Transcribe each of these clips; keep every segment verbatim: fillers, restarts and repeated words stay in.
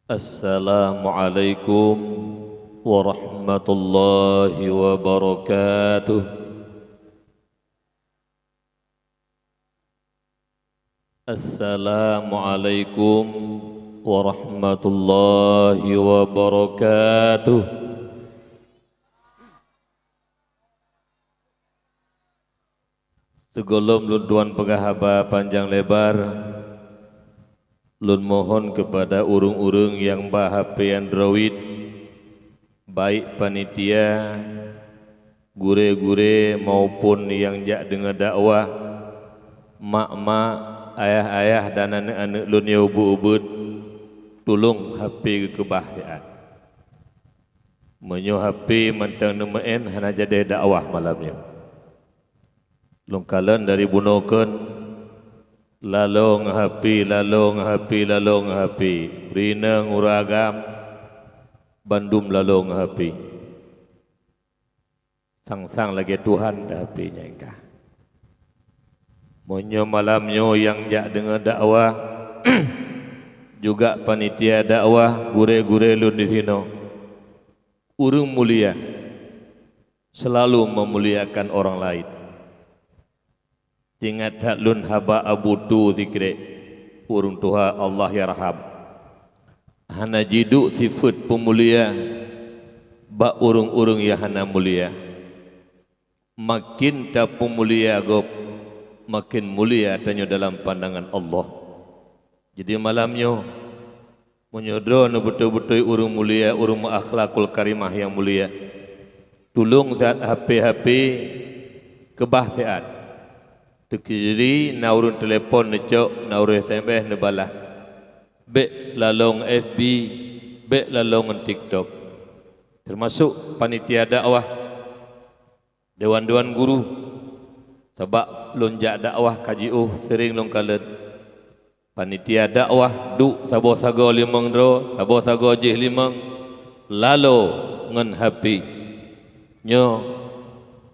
Assalamualaikum warahmatullahi wabarakatuh. Assalamualaikum warahmatullahi wabarakatuh. Sigohlom lôn tuan peugah haba panjang lebar, lôn mohon keupada ureuëng-ureuëng nyang ba H P Android, baik panitia, gurée-gurée maupun nyang jak deungoe dakwah, mak-mak, ayah-ayah dan aneuëk-aneuëk lôn nyang ubit-ubit, tulông H P geukeubah siat. Meunyoe H P mantong neumeuén, hana jadeh dakwah malam nyoe. Lôn kalon dari bunoe kheun, lalo ngon H P, lalo ngon H P, lalo ngon H P. Ureuëng inong, ureuëng agam, bandum lalo ngon H P. Sang-sang lagée Tuhan dah H P nyang ka. Meunyoe malam nyoe nyang jak deungoe dakwah, juga panitia dakwah, gurée-gurée lôn disinoe, ureuëng mulia, selalu memuliakan orang lain. Teuingat that lôn haba Abu Tu Sikrek, ureuëng tuha, Allah yarham, hana jiduek sifeuet peumulia bak ureuëng-ureuëng nyang hana mulia. Makin tapeumulia gob, makin mulia tanyoe dalam pandangan Allah. Jadi malam nyoe, meunyoe droeneuh beutôi-beutôi ureuëng mulia, ureuëng meuakhlakul karimah nyang mulia, tulông siat H P-H P keubah siat. Teukeudi na ureuëng telepon neucok, na ureuëng S M S neubalah. Bék lalo ngon F B, bék lalo ngon TikTok. Teumasok panitia dakwah, dewan-dewan guru, sabab lôn jak dakwah ka jiôh, seuréng lôn kalon. Panitia dakwah duek saboh sagoe limong droe, saboh sagoe jih limong, lalo ngon H P. Nyoe,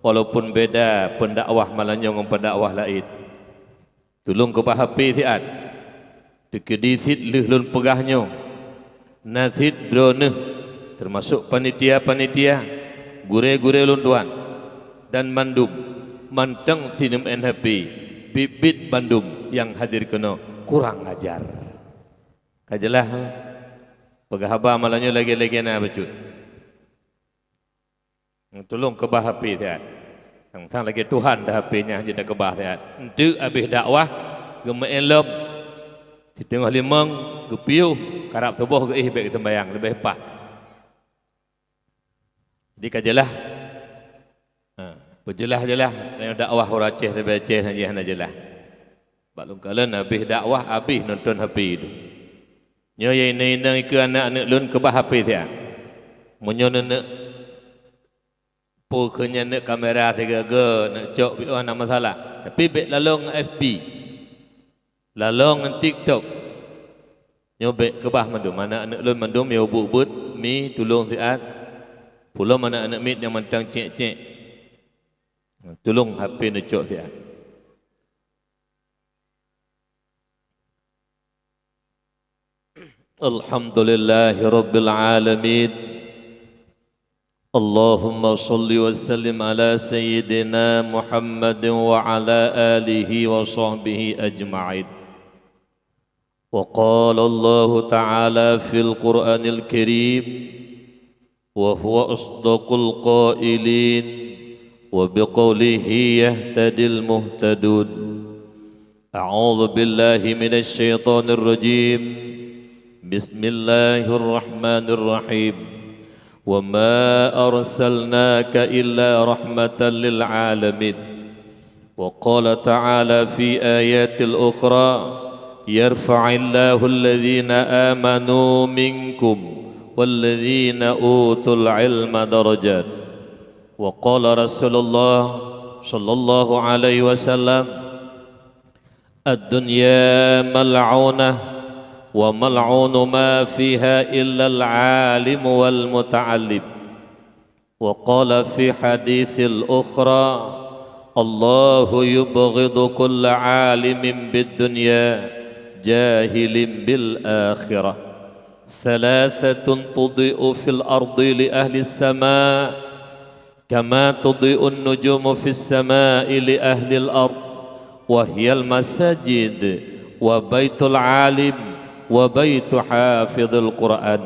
walaupun beda peundakwah malam nyoe ngon peundakwah laén, tulông keubah H P siat. Teukeudi cit lheueh lôn peugah nyoe, na cit droeneuh, teumasok panitia-panitia, gurée-gurée lôn tuan, dan mandum, mantong si neumeuén H P, biet-biet bandum nyang hadir keunoe, kurang ajar. Ka jeulaih, peugah haba malam nyoe lagée-lagée na bacut. Tulông keubah H P siat. Sang-sang lagée Tuhan dah H P nyan jeuet takeubah siat. Enteuk abéh dakwah, geumeuén lom. Siteungoh limong, geupiôh, karab suboh geuéh bék geuseumbayang, leubeh paih. Jadi ka jeulaih. Ha, peujeulaih-jeulaih, tanyoe dakwah ureuëng Aceh sabe Aceh hana jeulaih. Bak lôn kalon abéh dakwah, abéh nonton H P tu. Nyoe ya inong-inong ikeue aneuk-aneuk lôn keubah H P siat. Meunyoe neuneuk po keu nyan neuk kamera sigoe-goe, neuk cok piôh hana masalah. Tapi bék lalo ngon F B. Lalo ngon TikTok. Nyoe bék keubah mandum. Aneuk-aneuk lôn mandum ya ubit-ubit, mi tulông siat. Pulom aneuk-aneuk miet nyang mantong cék-cék. Tulông H P neucok siat. Alhamdulillahirabbil alamin. Allahumma shalli wa sallim ala sayyidina Muhammadin wa ala alihi wa sahbihi ajma'in. Wa qala Allahu ta'ala fil Qur'anil Karim, wa huwa asdaqul qailin, wa biqaulihi yahtadil muhtadun. A'udzu billahi minasy syaithanir rajim. Bismillahirrahmanirrahim. Wa ma arsalnaka illa rahmatan lil alamin. Wa qala ta'ala fi ayatil ukhra, yarfa'illahu alladhina amanu minkum walladhina utul ilma darajat. Wa qala Rasulullah sallallahu alaihi wasallam, "Ad-dunya mal'unah wa mal'unu ma fiha illal alim wal muta'allim." Wa qala fi haditsil ukhra, "Allahu yubghidu kulla alimin bid dunya, jahilin bil akhirah." Thalathatun tudhi'u fil ardi li ahlis sama, kama tudhi'un nujumu fis sama'i li ahlil ard, wa hiyal masajid, wa baitul alim, wa baitu hafidhil Qur'an.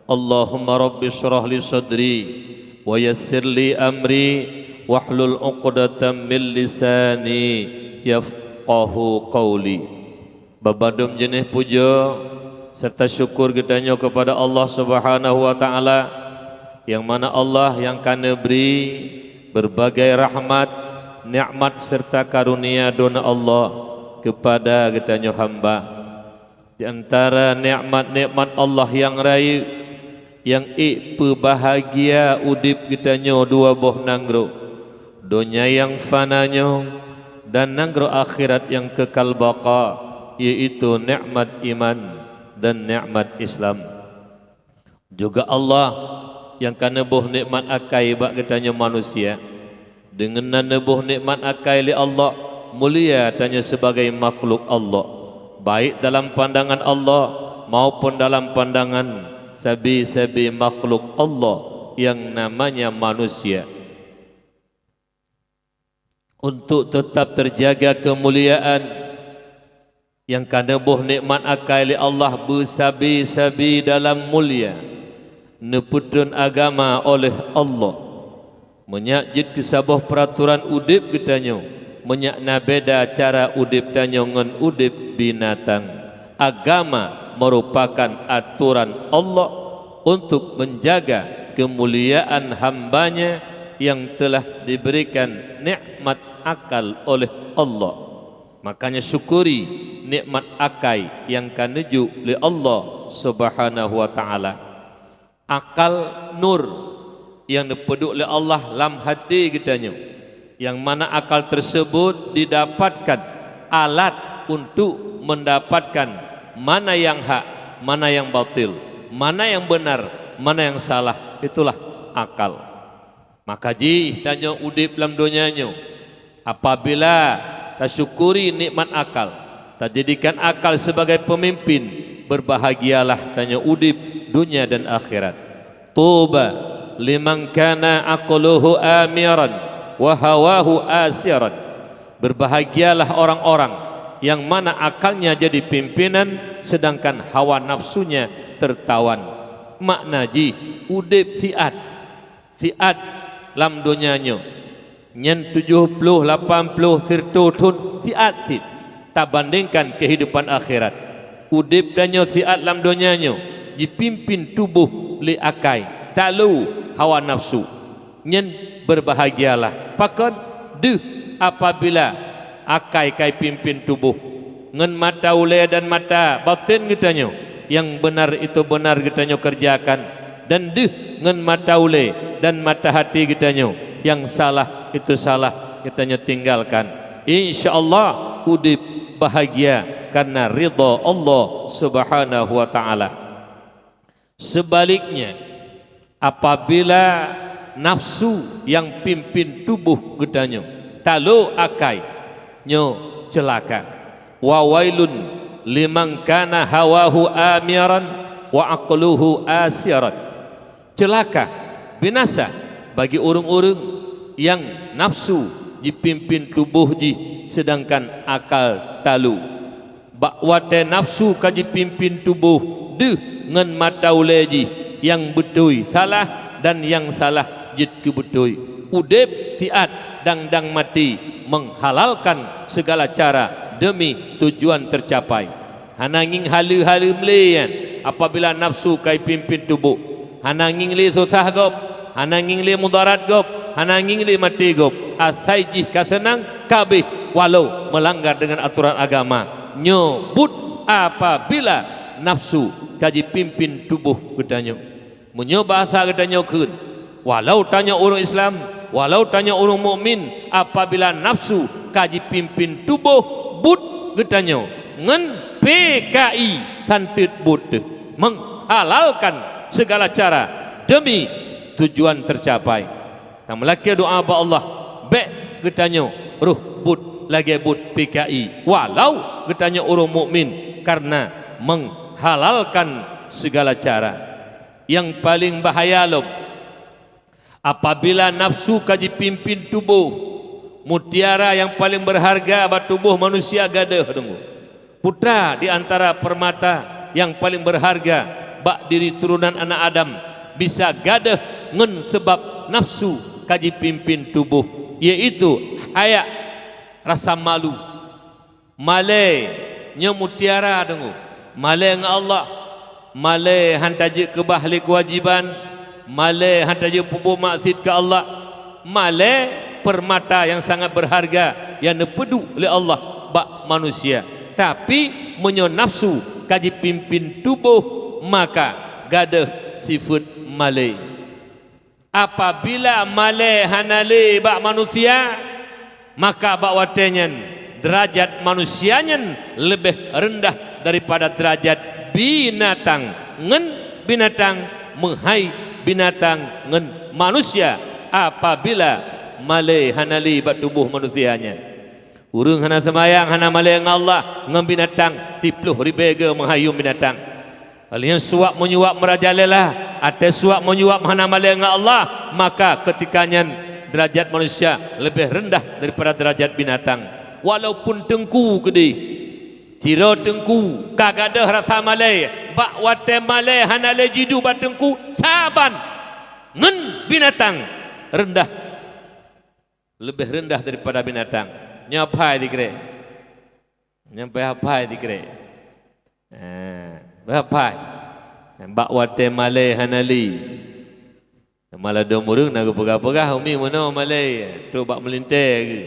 Allahumma rabbi shrah li sadri, wa yassir li amri, wahlul uqdatam min lisani yafqahu qawli. Babandum jeuneh pujoe serta syukur geutanyoe keupada Allah Subhanahu wa Ta'ala, nyang mana Allah nyang ka neubri beurbagai rahmat, nikmat serta karunia droeneuh Allah keupada geutanyoe hamba. Di antara nikmat-nikmat Allah nyang rayeuk, nyang ék peubahgia udeb geutanyoe dua boh nanggroe, donya nyang fana nyoe dan nanggroe akhirat nyang kekal baqa, yaitu nikmat iman dan nikmat Islam. Juga Allah nyang ka neuboh nikmat akai bak geutanyoe manusia. Deungon na neuboh nikmat akai lé Allah, mulia tanyoe sibagai makhluk Allah, baik dalam pandangan Allah maupun dalam pandangan sabe-sabe makhluk Allah nyang namanya manusia. Untuk tetap teujaga keumuliaan nyang ka neuboh nikmat akai lé Allah beusabe-sabe dalam mulia, neupeutrön agama oleh Allah. Meunyak jeuet keu saboh peuratoran udeb geutanyoe, meunyak na beda cara udeb tanyoe ngon udeb binatang, agama meurupakan atoran Allah untuk menjaga keumuliaan hamba-Nya nyang telah diberikan nikmat akal oleh Allah. Makanya syukuri nikmat akai nyang ka neujok lé Allah Subhanahu wa Ta'ala. Akal nur nyang neupeuduek lé Allah lam hati geutanyoe, nyang mana akal tersebut didapatkan alat untuk mendapatkan mana nyang hak, mana nyang batil, mana nyang benar, mana nyang salah, itulah akal. Maka jih tanyoe udeb lam donya nyoe, apabila tasyukuri nikmat akal, tajadikan akal sebagai pemimpin, beurbahagialah tanyoe udeb donya dan akhirat. Tuba liman kana aqluhu amiran wa hawahu asiran. Beurbahagialah orang-orang nyang mana akalnya jadi pimpinan, sedangkan hawa nafsunya tertawan. Makna jih, udeb siat. Siat lam donya nyoe, nyan tujoh ploh, lapan ploh, siratoh thon siat cit tabandingkan keuhidupan akhirat. Udeb tanyoe siat lam donya nyoe jipimpin tuboh lé akai, talu hawa nafsu. Nyan beurbahagialah. Pakon? Deuh apabila akai ka jipimpin tuboh. Ngon mata ulée dan mata baten geutanyoe, nyang beunar itu beunar geutanyoe keureujakan, dan deuh ngon mata ulée dan mata hati geutanyoe, nyang salah itu salah geutanyoe tinggalkan. Insya Allah udeb bahagia kareuna ridha Allah Subhanahu wa Ta'ala. Seubaliknya, apabila nafsu nyang pimpin tuboh geutanyoe, talo akai, nyoe ceulaka. Wa wailun liman kana hawahu amiran wa aqluhu asiran. Ceulaka, binasa bagi ureuëng-ureuëng nyang nafsu jipimpin tuboh jih, seudangkan akal talo. Bak watée nafsu ka jipimpin tuboh, deuh ngon mata ulée jih, nyang beutôi salah dan nyang salah jeuet keu beutôi. Udeb siat dang-dang maté, menghalalkan segala cara demi tujuan tercapai. Hana ngieng haleue-haleue meulé nyan apabila nafsu ka jipimpin tuboh. Hana ngieng lé susah gob, hana ngieng lé mudarat gob, hana ngieng lé maté gob. Asai jih ka seunang, ka abéh, walau meulanggar deungon atoran agama. Nyoe buet apabila nafsu ka jipimpin tuboh geutanyoe. Meunyoe bahasa geutanyoe kheun, walau tanyoe ureuëng Islam, walau tanyoe ureuëng mukmin, apabila nafsu ka jipimpin tuboh, buet geutanyoe ngon P K I santeut buet teuh, menghalalkan segala cara demi tujuan tercapai. Tameulakée doa bak Allah, bék geutanyoe rôh buet lagée buet P K I, walau geutanyoe ureuëng mukmin, kareuna menghalalkan segala cara. Nyang paleng bahaya lom, apabila nafsu ka jipimpin tuboh, mutiara nyang paleng beurharga bak tuboh manusia gadôh deungoe. Putra di antara peurmata nyang paleng beurharga bak diri turonan aneuëk Adam bisa gadôh ngon sabab nafsu ka jipimpin tuboh, yaitu hayak, rasa malu. Malée nyoe mutiara deungoe. Malée ngon Allah. Malée hana tajeuet keubah lé keuwajiban. Malée hana tajeuet peubuet maksiat keu Allah. Malée peurmata nyang sangat beurharga nyang neupeuduek lé Allah bak manusia. Tapi meunyoe nafsu ka jipimpin tuboh, maka gadôh sifeuet malée. Apabila malée hana lé bak manusia, maka bak watée nyan deurajat manusia nyan leubeh reundah daripada deurajat binatang ngon binatang, meuhai binatang ngon manusia, apabila malée hana lé bak tuboh manusia nyan. Ureuëng hana seumayang, hana malée ngon Allah, ngon binatang, siploh ribée geu meuhai yuem binatang. Lheueh nyan suwab meuyuab meurajalela, até suwab meuyuab hana malée ngon Allah, maka keutika nyan deurajat manusia leubeh reundah daripada deurajat binatang. Walaupun teungku keudeh, sidroe teungku ka gadôh rasa malée, bak watée malée hana lé jiduek bak teungku, saban ngon binatang reundah. Leubeh reundah daripada binatang. Nyoe apai sikrek. Nyoe apai sikrek. Ha, apai. Bak watée malée hana lé. Malah dum ureuëng na geupeugah-peugah, "Umi meunoe malée, trok bak meulintée geuh."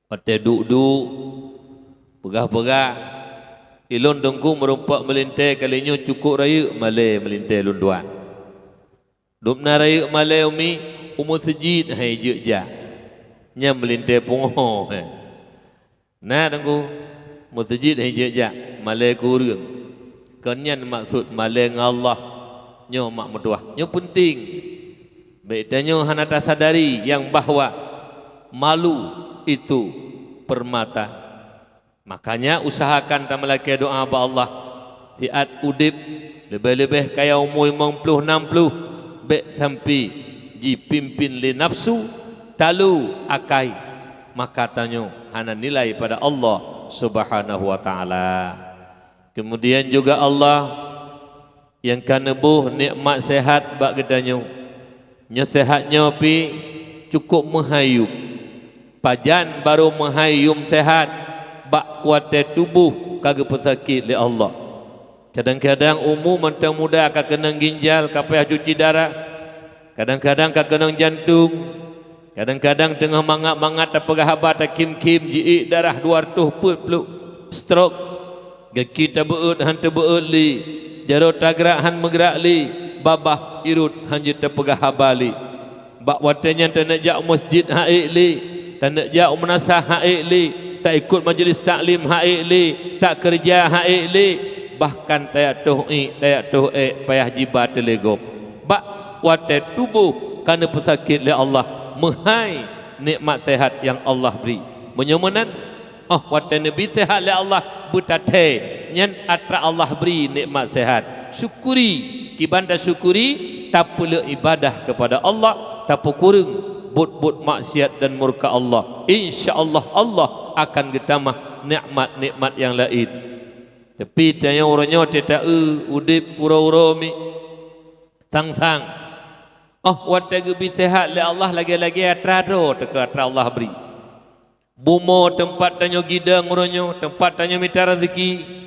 Watée duek-duek, peugah-peugah, "Ilôn teungku meurumpok meulintée kali nyoe cukôp rayeuk malée meulintée lôn tuan." Dum na rayeuk malée umi, u meuseujid hai jeuet jak. Nyan meulintée pungoh. Na teungku, meuseujid hai jeuet jak, malée keu ureuëng. Kon nyan maksud malée ngon Allah. Nyoe mak meutuah, nyoe peunteng. Bék tanyoe hana tasadari nyang bahwa malu itu permata. Makanya usahakan tameulakée doá bak Allah, siat udeb, leubeh-leubeh kaya umu limong ploh nam ploh, bék sampoe jipimpin lé nafsu, talu, akai, maka tanyoe hana nilai pada Allah Subhanahu wa Taala. Kemudian juga Allah nyang ka neuboh nikmat seuhat bak geutanyoe. Nyoe seuhat nyoe pih cukôp meuhai yuem. Pajan barô meuhai yuem seuhat? Bak watée tuboh ka geupeusakét lé Allah. Kadang-kadang umu mantong muda ka keunong ginjal ka payah cuci darah. Kadang-kadang ka keunong jantong. Kadang-kadang teungoh mangat-mangat tapeugah haba takhém-khém jiék darah dua reutôh peuet plôk, stroke. Gaki tabeuet han teubeuet lé, jaroe tagrak han meugrak lé, babah irot han jeuet tapeugah haba lé. Bak watée nyan taneuk jak u meuseujid han ék lé, taneuk jak u meunasah han ék lé, taikot majelis taklim han ék lé, takeureuja han ék lé, bahkan tajak toh ék, tajak toh ék payah jiba teuleugom. Bak watée tuboh ka neupeusakét lé Allah, meuhai nikmat seuhat nyang Allah bri. Meunyoe meunan, óh watée neubi seuhat lé Allah beutathée, nyan atra Allah bri nikmat seuhat. Syukuri, kiban tasyukuri, tapeuleuek ibadah keupada Allah, tapeukureueng buet-buet maksiat dan murka Allah. Insya Allah, Allah akan geutamah nikmat-nikmat nyang laén. Tapi tanyoe uroe nyoe teuta eu udeb uroe-uroe mi. Sang-sang, óh watée geubi seuhat lé Allah lagée-lagée atra droe teuka atra Allah bri. Bumoe teumpat tanyoe gidong uroe nyoe, teumpat tanyoe mita raseuki.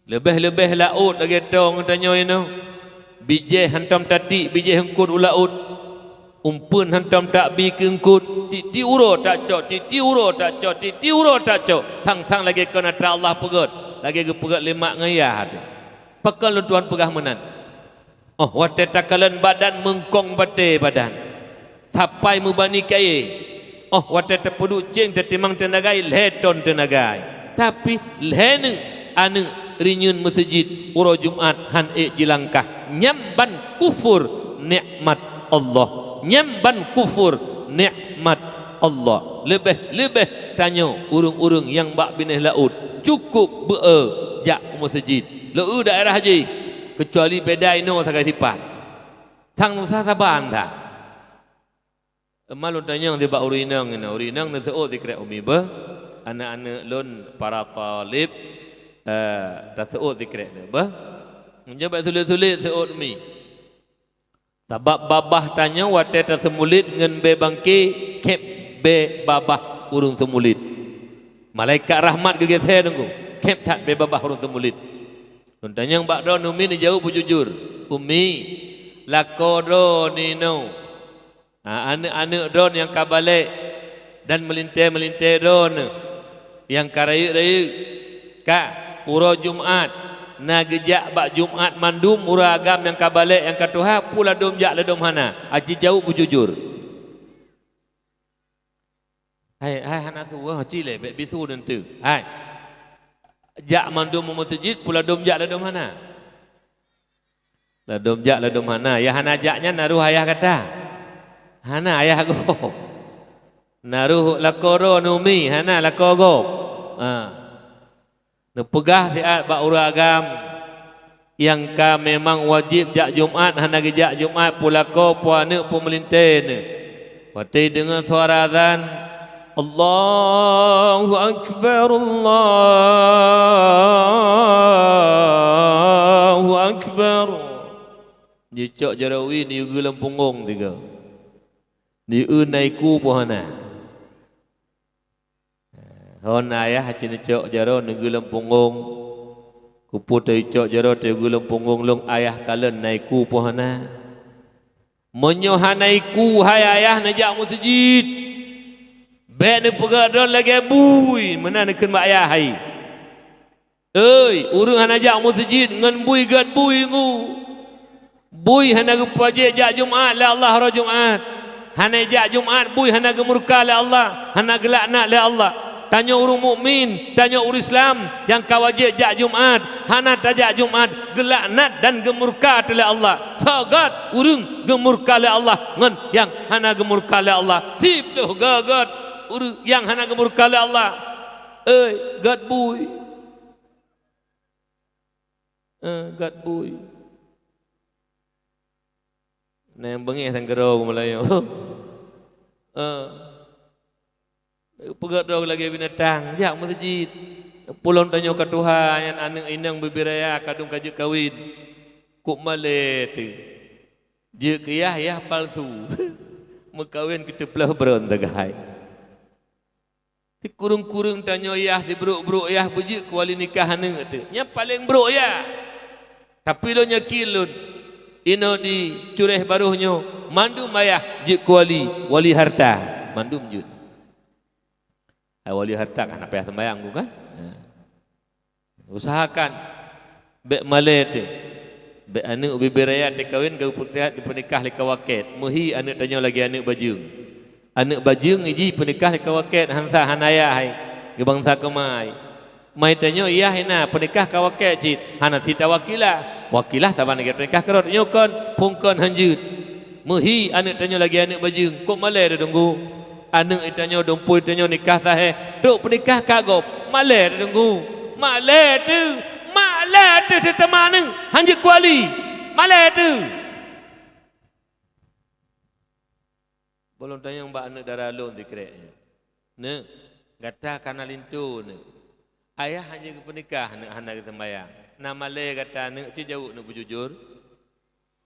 Leubeh-leubeh laôt lagée toh ngon tanyoe inoe. Bijéh hantom tatiek bijéh eungkot u laôt. Umpeuen hantom tabi keu eungkot, tieb-tieb uroe tacok, tieb-tieb uroe tacok, tieb-tieb uroe tacok. Sang-sang lagée kon atra Allah peugét, lagée geupeugét lé mak ngon yah teuh. Pakon lôn tuan peugah meunan? Óh watée takalon badan meungkong batée badan, sapai meubani kayée. Óh watée tapeuduek céng tatimang teunagai lhée ton teunagai. Tapi lhée neuk aneuëk rinyueng meuseujid uroe Jumat han ék jilangkah. Nyan ban kufur nikmat Allah. Nyan ban kufur nikmat Allah. Leubeh-leubeh tanyoe ureuëng-ureuëng nyang bak binéh laôt cukôp beu-e jak u meuseujid. Leu-e daerah jih. keucuali beda inoe sagai sipat. Sang nusa saban that. Teuma lôn tanyong sibak ureueng inong inoe, ureueng inong neuseuôt sikrek umi beuh, aneuk-aneuk lôn para thalib, eh, taseuôt sikrek nyoe beuh. Meunyoe bèk sulet-sulet seuôt umi. Sabab babah tanyoe watèe taseumulit ngon bèe bangke, khép bèe babah ureueng seumulit. Malaikat rahmat geugisé teungku, khép that bèe babah ureueng seumulit. Lôn tanyong bak droeneuh, umi neujaweueb beujujur, "Umi, lakoe droeneuh inoe." Ha, aneuk-aneuk droeneuh nyang ka balek dan meulintèe-meulintèe droeneuh nyang ka rayeuk-rayeuk, ka uroe Jumat na geujak bak Jumat mandum ureueng agam nyang ka balek nyang ka tuha, peue ladôm jak ladôm hana? Aci jaweueb beujujur. Hai, hai hana su, oh, ci lé, bèk bisu neunteuk. Hai. Jak mandum u meuseujid, peue ladôm jak ladôm hana? Ladôm jak ladôm hana. Nyang hana jak nyan na roh ayah gata? Hana, ayah gob. Na roh lakoe droeneuh umi, hana lakoe gob. Ha. Neupeugah siat bak ureueng agam nyang ka memang wajéb jak Jumat, hana geujak Jumat, peue lakoe, peue aneuk, peue meulintèe neuh. Watèe deungö suara azan, "Allahu Akbar, Allahu Akbar." Jicok jaroe wie, neuyue geuh lam punggong sigoe. Neuyue na iku peue hana. Hon ayah aci neucok jaroe neugeuh lam punggong. Keupeue teucok jaroe teugeuh lam punggong lôn, ayah kalon na iku peue hana? Meunyoe hana iku, hai ayah neujak meuseujid, bèk neupeugah droe lagèe bui, meunan neukheun bak ayah hai. Oi, ureueng hana jak meuseujid ngon bui gét bui ngu. Bui hana geupajék jak Jumat lé Allah uroe Jumat. Hana jak Jumat, bui hana geumurka lé Allah, hana geulaknat lé Allah. Tanyoe ureueng mukmin, tanyoe ureueng Islam nyang ka wajéb jak Jumat, hana tajak Jumat, geulaknat dan geumurka teulé Allah. Soe gét ureueng geumurka lé Allah ngon nyang hana geumurka lé Allah. Siplôh gét ureueng nyang hana geumurka lé Allah. Oi, gét bui. Eh, gét bui. Na nyang beungéh sang keudroe Meulayu. Eh. Peugét droe lagèe binatang, jak meuseujid. Pulom tanyoe ka tuha, nyan aneuk inong bibiraya kadung ka jeuet kawen. Kok malèe teuh. Jeuet keu yah, yah palsu. Meukawen keu teuplôh bron teugai. Sikureueng-kureueng tanyoe yah, sibrôk-brôk yah beujeuet keu wali nikah aneuk teuh. Nyan paleng brôk yah. Tapi lôn yakin lôn, inoe di Cureh Barôh nyoe, mandum ayah jeuet keu wali, wali harta, mandum jeuet. Ai wali harta kan hana payah sembayang bukan? Nah. Usahakan bèk malèe teuh. Bèk aneuk bibiraya teukawen geupeuteuhat dipeunikah lé kawa kèt. Meuhi aneuk tanyoe lagèe aneuk bajeueng. Aneuk bajeueng jih peunikah lé kawa kèt, hansa hana yah hai, geubansa keumai. Mai tanyoe yah hina peunikah kawa kèt cit, hana cit tawakilah. Wakilah saban lagèe peunikah keurot nyoe kon, phon kon hanjeuet. Meuhi aneuk tanyoe lagèe aneuk bajeueng, kok malèe teuh teungku. Aneuk tanyoe, dumpeue tanyoe nikah sahé, trok peunikah ka gob, malèe teuh teungku. Malèe teuh, malèe teuh teuteuma aneuk, hanjeuet keu wali. Malèe teuh. Ulôn tanyong bak aneuk dara lôn sikrek nyoe. Neuk, gata ka na linto neuk. Ayah hana geupeunikah neuk hana geuseumbayang. Na malèe gata neuk, ci jaweueb neuk beujujur.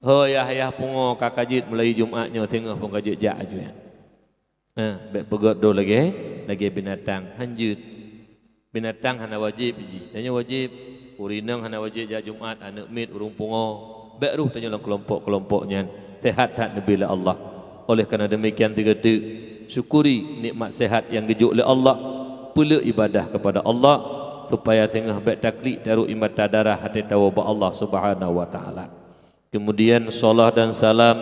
Ho yah, yah pungo ka, ka jeuet mulai Jumat nyoe singoh phon ka jeuet jak aju nyan. Eh, bèk peugét droe lagèe, lagèe binatang, hanjeuet. Binatang hana wajéb jih, tanyoe wajéb. Ureueng inong hana wajéb jak Jumat, aneuk miet, ureueng pungo. Bèk rôh tanyoe lam keulompok-keulompok nyan. Seuhat that neubri lé Allah. Oleh karena demikian, tiga teuk, syukuri nikmat seuhat nyang geujok lé Allah. Peuleuk ibadah kepada Allah, supaya singoh bèk taklik tarok ie mata darah até tawoe bak Allah Subhanahu wa Ta'ala. Kemudian, salat dan salam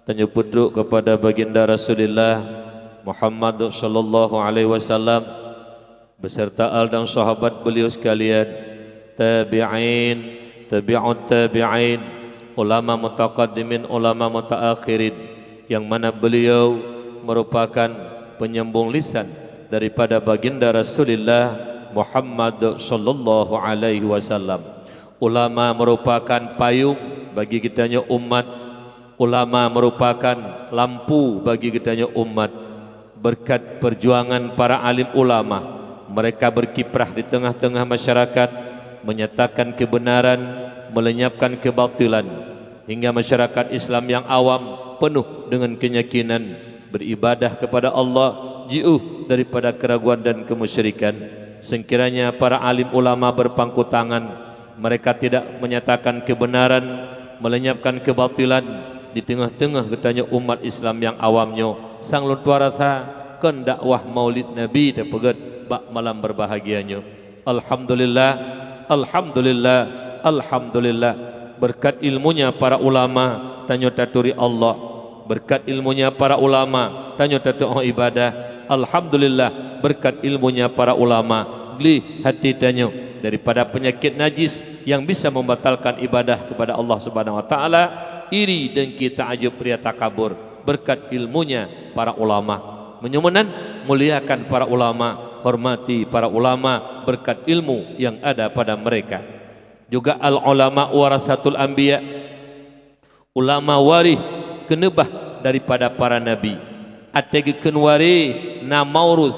tanyoe peutrok kepada Baginda Rasulullah Muhammad sallallahu alaihi wasallam beserta al dan sahabat beliau sekalian, tabi'in, tabi'ut tabi'in, ulama mutaqaddimin, ulama mutaakhirin, yang mana beliau merupakan penyambung lisan daripada Baginda Rasulullah Muhammad sallallahu alaihi wasallam. Ulama merupakan payung bagi geutanyoe umat. Ulama merupakan lampu bagi geutanyoe umat. Berkat perjuangan para alim ulama, mereka berkiprah di tengah-tengah masyarakat, menyatakan kebenaran, melenyapkan kebatilan, hingga masyarakat Islam yang awam penuh dengan keyakinan beribadah kepada Allah, jiôh daripada keraguan dan kemusyrikan. Sekiranya para alim ulama berpangku tangan, mereka tidak menyatakan kebenaran, melenyapkan kebatilan di tengah-tengah geutanyoe umat Islam nyang awam nyoe, sang lôn tuan rasa kon dakwah Maulid Nabi tapeugét bak malam berbahagia nyoe. Alhamdulillah, alhamdulillah, alhamdulillah. Berkat ilmunya para ulama, tanyoe taturi Allah. Berkat ilmunya para ulama, tanyoe tatu'oh ibadah. Alhamdulillah, berkat ilmunya para ulama, gleh hati tanyoe daripada penyakit najis yang bisa membatalkan ibadah kepada Allah Subhanahu wa Taala, iri, dengki, ta'ajub, ria, takabur. Berkat ilmunya para ulama. Meunyoe meunan, muliakan para ulama, hormati para ulama berkat ilmu yang ada pada mereka. Juga al-ulama warasatul anbiya, ulama waréh keuneubah daripada para nabi. Até geukheun waréh na maurus,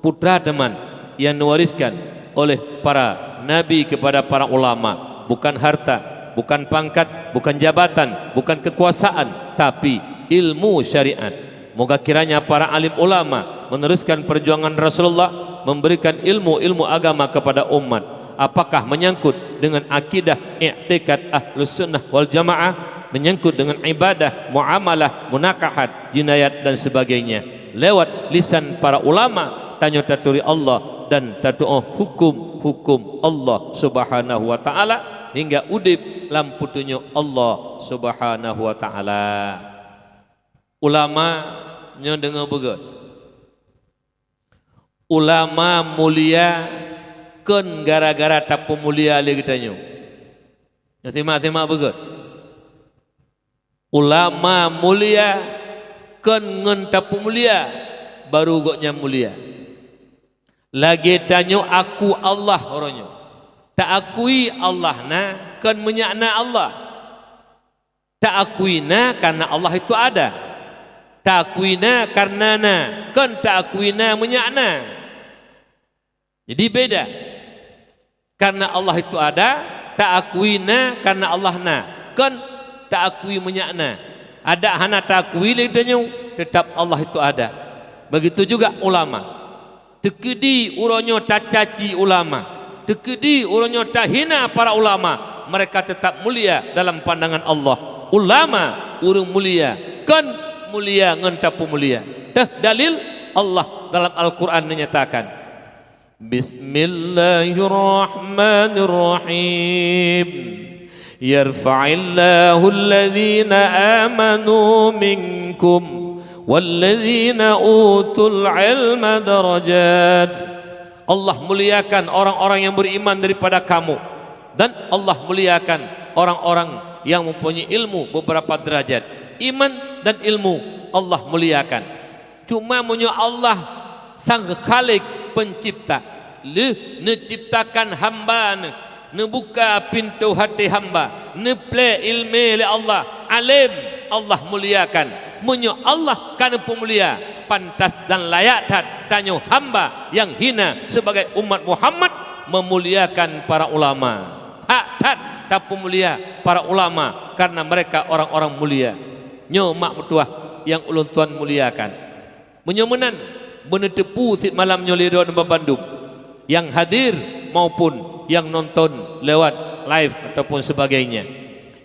putra teuma nyang neuwariskan oleh para nabi kepada para ulama, bukan harta, bukan pangkat, bukan jabatan, bukan kekuasaan, tapi ilmu syariat. Moga kiranya para alim ulama meneruskan perjuangan Rasulullah, memberikan ilmu-ilmu agama kepada umat. Apakah menyangkut dengan akidah, i'tikad Ahlus Sunnah wal Jamaah, menyangkut dengan ibadah, muamalah, munakahat, jinayat dan sebagainya. Lewat lisan para ulama, tanyoe taturi Allah dan tatu'oh hukum-hukum Allah Subhanahu wa Taala hingga udeb lam peutunyok Allah Subhanahu wa Taala. Ulama nyoe deungoe beugét. Ulama mulia kon gara-gara tapeumulia lé geutanyoe. Nyoe simak-simak beugét. Ulama mulia kon ngon tapeumulia, baru gobnyan mulia. Lagée tanyoe aku Allah uroe nyoe. Taakui Allah na, kon meunyak na Allah. Taakui na karena Allah itu ada. Taakui na karena na, kon taakui na meunyak na. Jadi beda. Karena Allah itu ada, taakui na karena Allah na, kon taakui meunyak na. Adak hana taakui lé tanyoe, tetap Allah itu ada. Begitu juga ulama. Teukeudi uroe nyoe tacaci ulama, teukeudi uroe nyoe tahina para ulama, mereka tetap mulia dalam pandangan Allah. Ulama ureuëng mulia, kon mulia ngon tapeumulia. Teuh dalil, Allah dalam Al-Quran neunyatakan, Bismillahirrahmanirrahim. Yarfa'illahu alladhina amanu minkum walladhina utul ilma darajat. Allah muliakan orang-orang yang beriman daripada kamu, dan Allah muliakan orang-orang yang mempunyai ilmu beberapa derajat. Iman dan ilmu Allah muliakan. Cuma meunyoe Allah sang Khalik, pencipta, lheueh neuciptakan hamba Neuh, neubuka pintoe até hamba, neuplée iéleumé lé Allah, além, Allah muliakan. Meunyoe Allah ka neupeumulia, pantas dan layak that tanyoe hamba nyang hina sibagai umat Muhammad meumuliakan para ulama. Hak that tapeumulia para ulama karena mereka orang-orang mulia. Nyoe mak meutuah nyang ulôn tuan muliakan. Meunyoe meunan, beuneuteupeu cit malam nyoe lé droeneuh bandum, nyang hadir maupun nyang nonton lewat live ataupun sebagainya,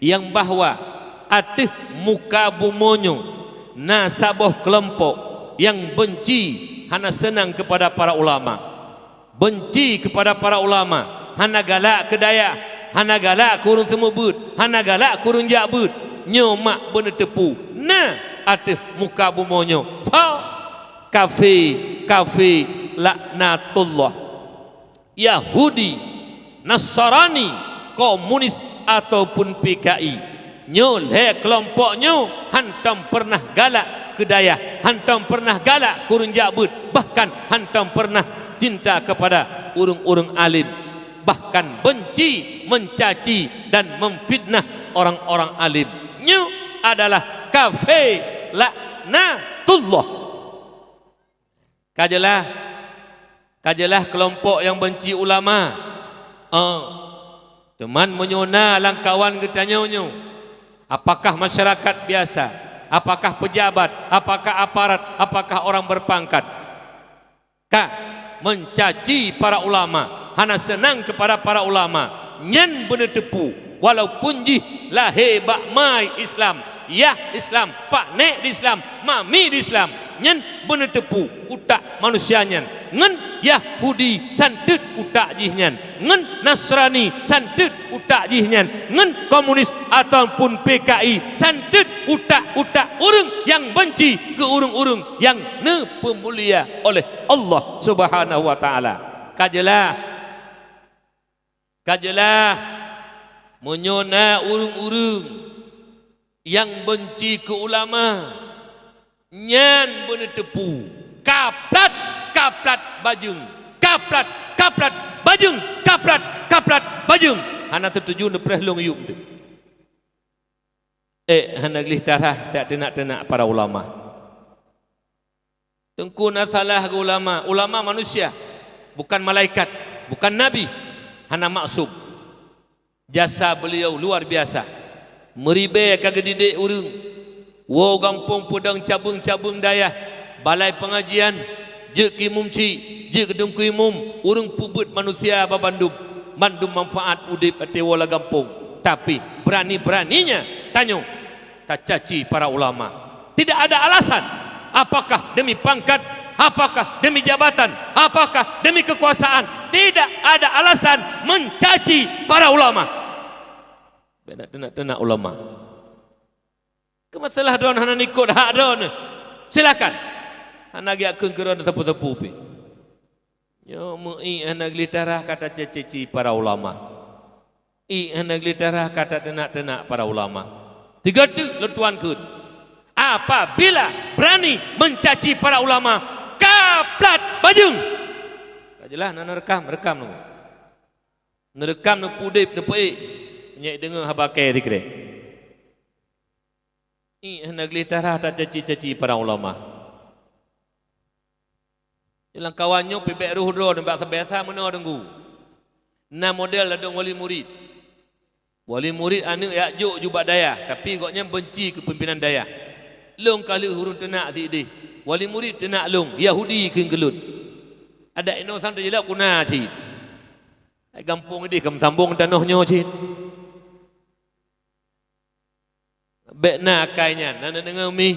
nyang bahwa ateueh muka bumoe nyoe na saboh keulompok nyang beunci, hana seunang keupada para ulama. Beunci keupada para ulama, hana galak keu dayah, hana galak keu ureuëng seumeubeuet, hana galak keu ureuëng jak beuet. Nyoe mak beuneuteupeu na ateueh muka bumoe nyoe. Soe? Kafé, kafé laknatullah. Yahudi, Nasrani, komunis ataupun P K I. Nyoe lhée keulompok nyoe hantom peureunah galak keu dayah, hantom peureunah galak keu ureuëng jak beuet, bahkan hantom peureunah cinta keupada ureuëng-ureuëng além, bahkan beunci mencaci dan memfitnah orang-orang alim. Nyoe adalah kafé laknatullah. Ka jeulaih, ka jeulaih keulompok nyang beunci ulama. Oh. Teuma meunyoe na lam kawan geutanyoe nyoe, apakah masyarakat biasa, apakah pejabat, apakah aparat, apakah orang berpangkat, ka mencaci para ulama, hana seunang keupada para ulama, nyan beuneuteupeu, walaupun jih lahé bak ma Islam, yah Islam, paknek di Islam, mami di Islam, nyan beuneuteupeu utak manusia nyan, ngon Yahudi santeut utak jih nyan, ngon Nasrani santeut utak jih nyan, ngon komunis ataupun P K I santeut utak-utak ureuëng nyang beunci keu ureuëng-ureuëng nyang neupeumulia oleh Allah Subhanahu wa Taala. Ka jeulaih, ka jeulaih, meunyoe na ureuëng-ureuëng nyang beunci keu ulama, nyan beuneuteupeu, kaplat, kaplat bajeueng, kaplat, kaplat bajeueng, kaplat, kaplat bajeueng. Hana seutuju neupreh lôn yup teuh. Eh, hana gleh tarah tak teunak-teunak para ulama. Teungku na salah geuh ulama. Ulama manusia, bukan malaikat, bukan nabi, hana maksum. Jasa beliau luar biasa. Meuribée ka geudidik ureuëng. Woe gampông peudong cabeueng-cabeueng dayah, balai peungajian, jeuet keu imum chik, jeuet keu teungku imum, ureuëng peubeuet manusia babandum, mandum manfaat udeb até woe lam gampông. Tapi, berani-beraninya tanyoe tacaci para ulama. Tidak ada alasan. Apakah demi pangkat? Apakah demi jabatan? Apakah demi kekuasaan? Tidak ada alasan mencaci para ulama. Bèk nak teunak-teunak ulama. Keu masalah droeneuh hana ikot hak droeneuh, silakan. Hana geujak kheun keu droeneuh sapeue-sapeue pih. Nyoe meu-ék hana gleh tarah ka tacaci para ulama. Ék hana gleh tarah ka tateunak-teunak para ulama. Tiga teuk lôn tuan kheun. Apabila berani mencaci para ulama, kaplat bajeueng. Ka jeulaih na neurekam, rekam nyoe. Neurekam neupudeb, neupeuék. Nyang deungoe haba kèe sikrek. Ih, hana gleh tarah tacaci-caci para ulama. Lam kawan nyoe pih bèk roh droe nibak sabe-sa meunoe deunggu. Na model ladôm wali murid. Wali murid aneuk jak jok ju bak dayah, tapi gobnyan beunci keu pimpinan dayah. Lôn ka lheueh ureueng teunak sideh. Wali murid teunak lôn, Yahudi kheun keu lôn. Adak inoe sang teujilab kuna cit. Hai gampông ideh ka meusambong tanoh nyoe cit. Bèk na akai nyan, na neudeungoe mih.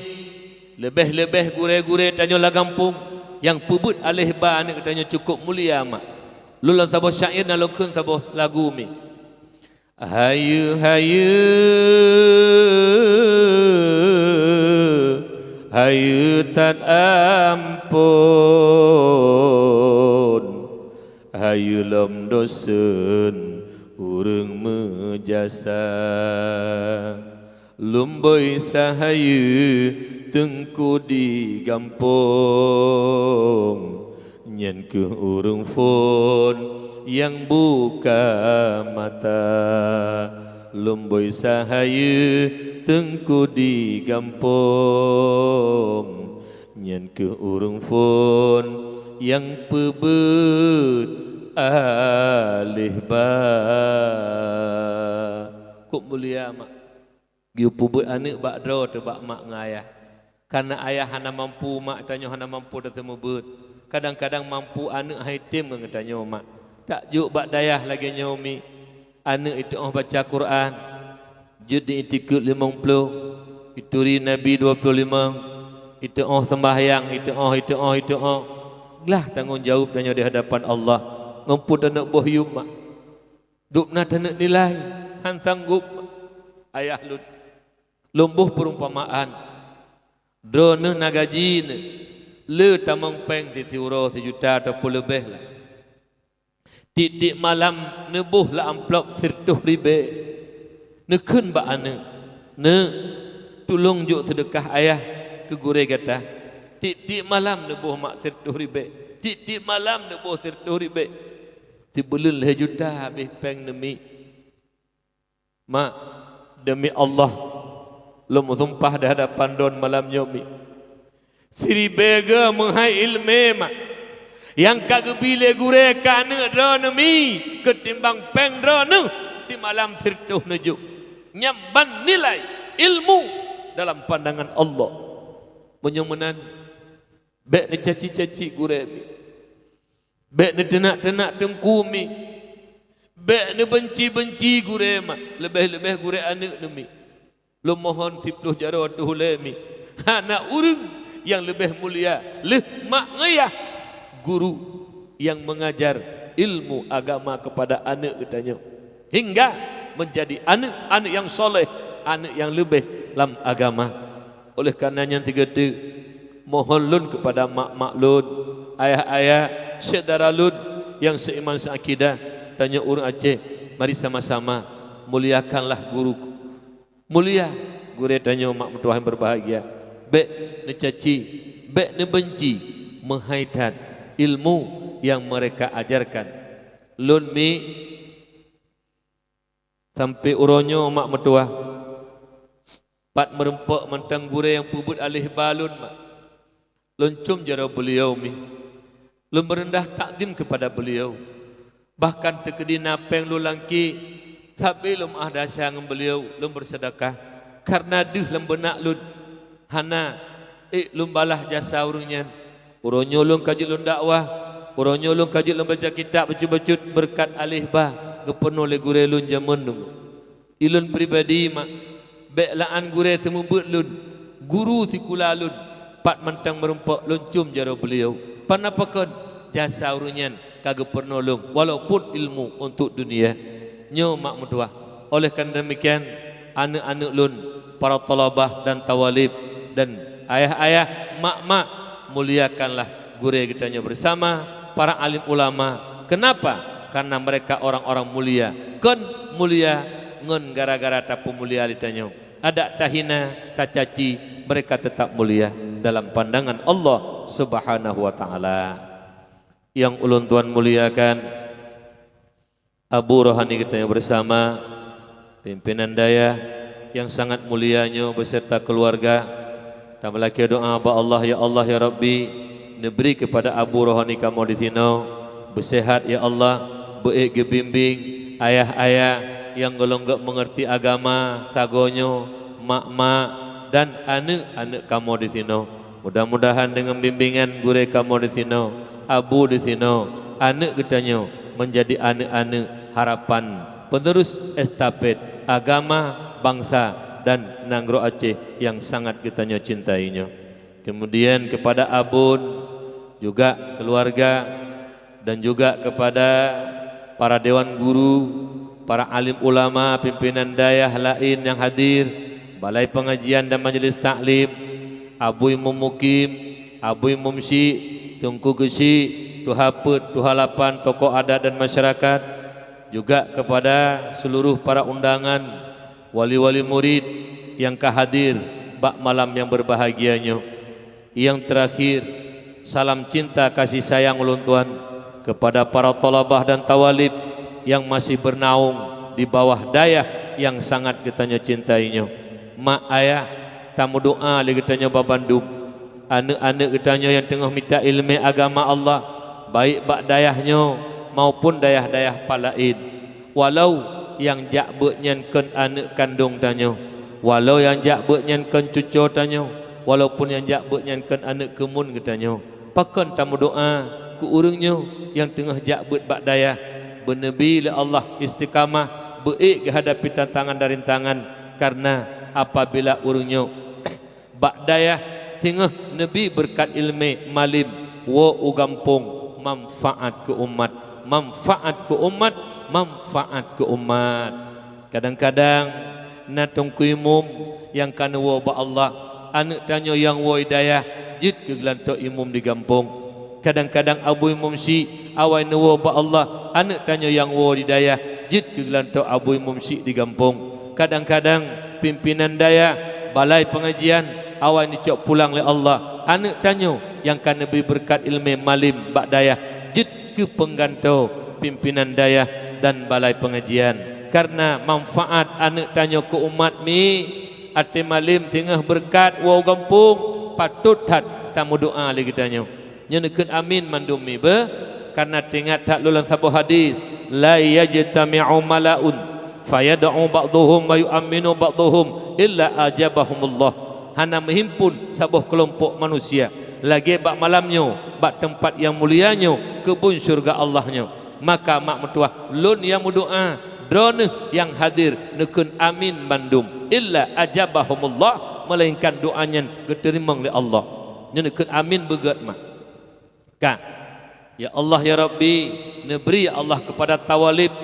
Leubeh-leubeh gurèe-gurèe tanyoe lam gampông nyang peubeuet aléh ba aneuk tanyoe cukôp mulia mak. Lôn lam saboh syair na lôn kheun saboh lagu mih. Hayeu, hayeu, hayeu that ampôn, hayeu lom doseuen ureueng meujasa. Lumbôi sahayeu teungku di gampông, nyan kheueh ureueng phôn nyang buka mata. Lumbôi sahayeu teungku di gampông, nyan kheueh ureueng phôn nyang peubeuet aléh ba. Kok mulia mak. Geupeubuet aneuëk bak droe teuh bak mak ngon ayah. Kareuna ayah hana mampu, mak tanyoe hana mampu taseumeubeuet. Kadang-kadang mampu aneuëk hai tem ngon geutanyoe mak. Tajok bak dayah lagée nyoe mi. Aneuëk iteuoh baca Quran, jeuet di itikeuet limong ploh, ituri Nabi dua ploh limong, iteuoh seumbahyang, iteuoh, iteuoh, iteuoh. Glah tanggong jaweueb tanyoe di hadapan Allah. Ngon peue taneuëk boh yuem mak. Dub na taneuëk nilai, han sanggob ayah lôn. Lôn boh peurumpamaan, droeneuh na gaji neuh, le tamong péng siuroe sijuta ataupun leubeh lah. Tieb-tieb malam neuboh lam amplop sireutôh ribée, neukheun bak aneuëk, "Neuk, tulông jok seudeukah ayah keu gurée gata." Tieb-tieb malam neuboh mak sireutôh ribée, tieb-tieb malam neuboh sireutôh ribée. Sibuleuen lhée juta habéh péng neumi. Mak, demi Allah, lôn meusumpah di hadapan droeneuh malam nyoe, Mi. Siribée goe meuhai iéleumé, Mak, nyang ka geubi lé gurée keu aneuëk droeneuh, Mi, keutimbang péng droeneuh simalam sireutôh neujôk. Nyan ban nilai ilmu dalam pandangan Allah. Meunyoe meunan, bék neucaci-caci gurée, Mi. Bék neuteunak-teunak teungku, Mi. Bék neubenci-benci gurée, Mak, leubeh-leubeh gurée aneuëk neuh, Mi. Lôn mohon siplôh jaroe teuh ulée, Mi. Hana ureuëng nyang leubeh mulia lheueh mak ngon yah, guru nyang meungajar ilmu agama keupada aneuëk geutanyoe, hingga meunjadi aneuëk-aneuëk nyang soléh, aneuëk nyang leubeh lam agama. Oleh kareuna nyan sigoe teuk, mohon lôn keupada mak-mak lôn, ayah-ayah, syedara lôn nyang seiman seuakidah, tanyoe ureuëng Aceh, mari sama-sama muliakanlah guru. Mulia gurée tanyoe, mak meutuwah nyang berbahagia. Bék neucaci, bék neubenci, meuhai that ilmu nyang mereka ajarkan. Lôn, Mi, sampoe uroe nyoe, mak meutuwah, pat meurumpok mantong gurée nyang peubuet aléh ba lôn, Mak. Lôn cöm jaroe beuliau, Mi. Lôn meureundah takzim keupada beuliau. Bahkan teukeudi na péng lôn lam kiek, sabé lôn meuáh desya ngon beuliau, lôn beuseudeukah. Kareuna deuh lam beunak lôn, hana ék lôn balaih jasa ureuëng nyan. Uroe nyoe lôn ka jeuet lôn dakwah, uroe nyoe lôn ka jeuet lôn baca kitab bacut-bacut, beureukat aléh ba geupeurunoe lé gurée lôn jameun dum. Ulôn pribadi, Mak, bék la'an gurée seumeubeuet lôn, guru sikula lôn, pat mantong meurumpok lôn cöm jaroe beuliau. Pana pakon jasa ureuëng nyan ka geupeurunoe lôn, walaupun ilmu untuk dunia. Nyoe, mak meutuwah, oleh karena demikian, aneuëk-aneuëk lôn, para thalabah dan thawalib, dan ayah-ayah, mak-mak, muliakanlah gurée geutanyoe bersama, para alim ulama. Kenapa? Karena mereka orang-orang mulia. Kon mulia ngon gara-gara tapeumulia lé tanyoe. Adak tahina, tacaci, mereka tetap mulia dalam pandangan Allah Subhanahu wa Ta'ala. Nyang ulôn tuan muliakan, Abu Rohani geutanyoe bersama, pimpinan dayah nyang sangat mulia nyoe beserta keluarga, tameulakée doa bak Allah, "Ya Allah, ya Rabbi, neubri keupada Abu Rohani kamoe disinoe beuseuhat, ya Allah, beuék geubimbéng ayah-ayah nyang gohlom gét meungeurti agama, sagoe nyoe mak-mak dan aneuëk-aneuëk kamoe disinoe." Mudah-mudahan deungon bimbingan gurée kamoe disinoe, abu disinoe, aneuëk geutanyoe meunjadi aneuëk-aneuëk harapan, penerus estafet agama, bansa, dan nanggroe Aceh nyang sangat geutanyoe cintai nyoe. Kemudian kepada abon, juga keluarga, dan juga kepada para dewan guru, para alim ulama, pimpinan dayah laén nyang hadir, balai pengajian dan majelis taklim, abu imum mukim, abu imum syik, teungku geusyik, tuha peuet, tuha lapan, tokoh adat dan masyarakat, juga kepada seluruh para undangan, wali-wali murid nyang ka hadir bak malam nyang berbahagia nyoe. Nyang terakhir, salam cinta kasih sayang ulôn tuan kepada para thalabah dan thawalib nyang masih bernaung di bawah dayah nyang sangat geutanyoe cintai nyoe. Mak ayah, tameudoa lé geutanyoe babandum, aneuëk-aneuëk geutanyoe nyang teungoh mita iéleumé agama Allah, baik bak dayah nyoe maupun dayah-dayah palaén. Walau nyang jak beuet nyan kon aneuëk kandong tanyoe, walau nyang jak beuet nyan kon cucoe tanyoe, walaupun nyang jak beuet nyan kon aneuëk keumuen geutanyoe, pakon tameudoa keu ureuëng nyoe nyang teungoh jak beuet bak dayah, beuneubi lé Allah istiqamah, beuék geuhadapi tantangan dan rintangan, kareuna apabila ureuëng nyoe bak dayah teungoh neubi beureukat iéleumé malem, woe u gampông, manfaat keu umat, manfaat keu umat, manfaat keu umat. Kadang-kadang na teungku imum nyang ka neuwoe bak Allah, aneuëk tanyoe nyang woe di dayah jeuet keu geulantoe imum di gampông. Kadang-kadang abu imum syik awai neuwoe bak Allah, aneuëk tanyoe nyang woe di dayah jeuet keu geulantoe abu imum syik di gampông. Kadang-kadang pimpinan dayah, balai pengajian, awai neucok pulang lé Allah, aneuëk tanyoe nyang ka neubi beureukat iéleumé malem bak dayah jeuet keu peunggantoe pimpinan dayah dan balai pengajian. Kareuna manfaat aneuëk tanyoe keu umat mi, até malem teungoh beureukat woe gampông, patot that tameudoá lé geutanyoe. Nyoe neukheun amin mandum mi beuh, kareuna teuingat that lôn lam saboh hadis, "La yajtami'u mala'un fayad'u ba'dhuhum wa yu'amminu ba'dhuhum illa ajabahumullah." Hana meuhimpun saboh keulompok manusia lagée bak malam nyoe bak teumpat nyang mulia nyoe keubun syeuruga Allah nyoe. Maka mak meutuah lôn nyang meudoá, droeneueh nyang hadir neukheun amin bandum, illa ajabahumullah, melainkan doá nyan geuteurimong lé Allah. Nyoe neukheun amin beugét mak. Ka. Ya Allah, ya Rabbi, neubri ya Allah keupada tawalib,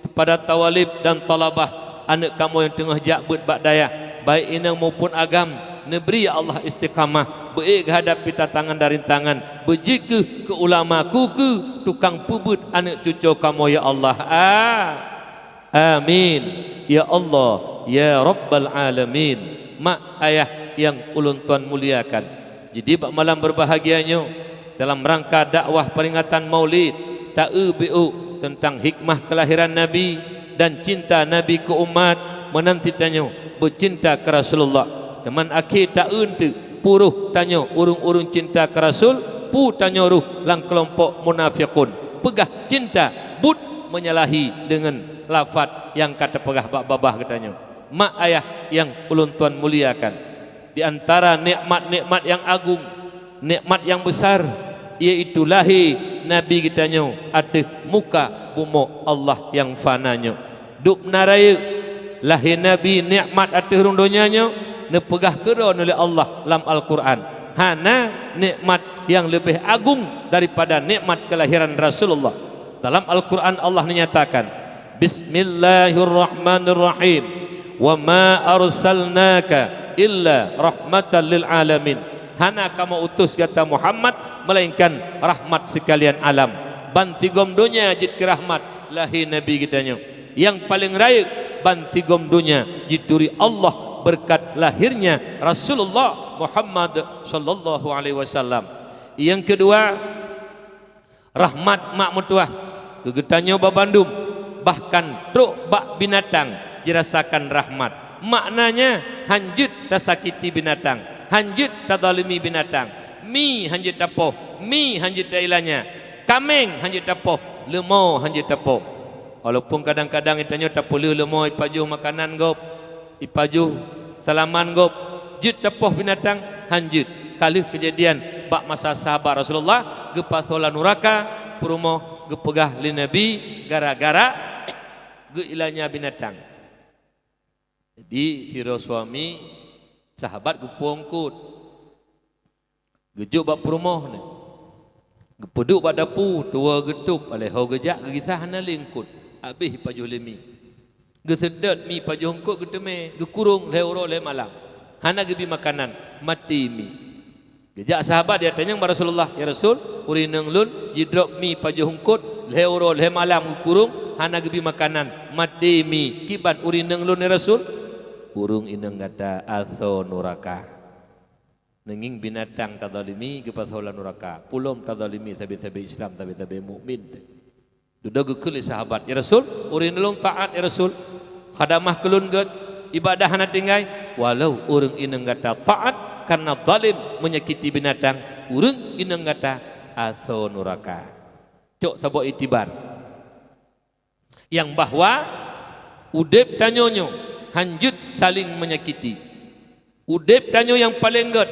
keupada tawalib dan thalabah aneuëk kamoe nyang teungoh jak beuet bak dayah, baik inong maupun agam. Neubri ya Allah istiqamah, beuék geuhadapi tantangan dan rintangan. Beujeuet kheueh keu ulama, keu, keu tukang peubeuet aneuëk cucoe kamoe ya Allah. A. Amin. Ya Allah, ya Rabbal Alamin. Mak ayah nyang ulôn tuan muliakan, jadi bak malam beurbahagia nyoe, dalam rangka dakwah peringatan Maulid, ta-eu biôk teuntang hikmah keulahiran Nabi dan cinta Nabi keu umat, meunan cit tanyoe beucinta keu Rasulullah. Teuma akhé ta-eu teuk, peue roh tanyoe ureuëng-ureuëng cinta keu Rasul, peue tanyoe roh lam keulompok munafiqun. Peugah cinta buet menyalahi deungon lafat nyang ka teupeugah bak babah geutanyoe. Mak ayah nyang ulôn tuan muliakan, di antara nikmat-nikmat nyang agung, nikmat nyang besar, yaitu lahé Nabi geutanyoe ateueh muka bumoe Allah nyang fana nyoe. Dubna rayeuk lahé Nabi, nikmat ateueh rhueng donya nyoe, neupeugah keudroe lé Allah lam Al-Qur'an. Hana nikmat nyang leubeh agung daripada nikmat keulahiran Rasulullah. Dalam Al-Qur'an Allah neunyatakan, "Bismillahirrahmanirrahim. Wa ma arsalnaka illa rahmatan lil alamin." Hana kamoe utus gata Muhammad melainkan rahmat sekalian alam. Bansigom donya jeuet keu rahmat lahé Nabi geutanyoe. Nyang paleng rayeuk, bansigom donya jituri Allah beureukat lahirnya Rasulullah Muhammad sallallahu alaihi wasallam. Nyang keudua, rahmat mak meutuah keu geutanyoe babandum, bahkan trok bak binatang jirasakan rahmat. Maknanya, hanjeuet tasakiti binatang, hanjeuet tazalimi binatang. Mi hanjeuet tapoh, mi hanjeuet tailanya, kaméng hanjeuet tapoh, leumo hanjeuet tapoh. Walaupun kadang-kadang geutanyoe tapeuleueh leumo ipajoh makanan gob, ipajoh salaman gob, jeuet tapoh binatang, hanjeuet. Ka lheueh keujadian bak masa sahabat Rasulullah geupasoe lam nuraka, peurumoh geupeugah lé Nabi gara-gara geuilanya binatang. Jadi sidroe suami sahabat geupuwoe eungkôt. Geujok bak peurumoh nyan. Geupeuduek bak dapu, tuwoe geutôb, alèh ho geujak geugisah hana lé eungkôt. Habéh ipajoh lé mi. Geuseudot mi ipajoh eungkôt geuteumé, geukurong lhèe uroe lhèe malam. Hana geubi makanan, maté mi. Geujak sahabat jitanyong bak Rasulullah, "Ya Rasul, ureueng inong lôn jidrop mi ipajoh eungkôt lhèe uroe lhèe malam geukurong, hana geubi makanan, maté mi. Kiban ureueng inong lôn, ya Rasul?" "Ureueng inong gata asoe nuraka." Neungieng binatang tazalimi geupasoe lam nuraka, peulom tazalimi sabe-sabe Islam, sabe-sabe mukmin. Dudoe geukheun lé sahabat, "Ya Rasul, ureueng inong lôn taat, ya Rasul. Khadamah keu lôn gèt, ibadah hana tinggai." "Walau ureueng inong gata taat, kareuna zalim, menyakiti binatang, ureueng inong gata asoe nuraka." Cok saboh iktibar. Nyang bahwa udeb tanyoe nyoe hanjeuet saléng meunyakiti. Udeb tanyoe nyang paleng gèt,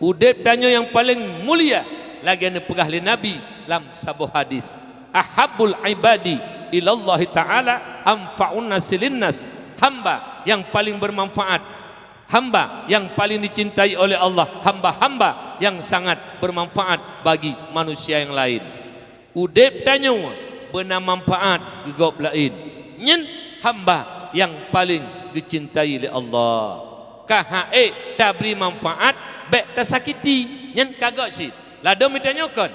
udeb tanyoe nyang paleng mulia, lagèe neupeugah lé Nabi lam saboh hadis, "Ahabbul ibadi ilallahi ta'ala anfa'un nasi linnas." Hamba nyang paleng beumanfaat, hamba nyang paleng dicintai oleh Allah, hamba-hamba nyang sangat beumanfaat bagi manusia nyang laén. Udeb tanyoe beuna manfaat keu gob laén. Nyan hamba nyang paleng geucintai lé Allah. Ka han ék tabri manfaat, bèk tasakiti. Nyan ka gèt cit. Ladôm tanyoe kon.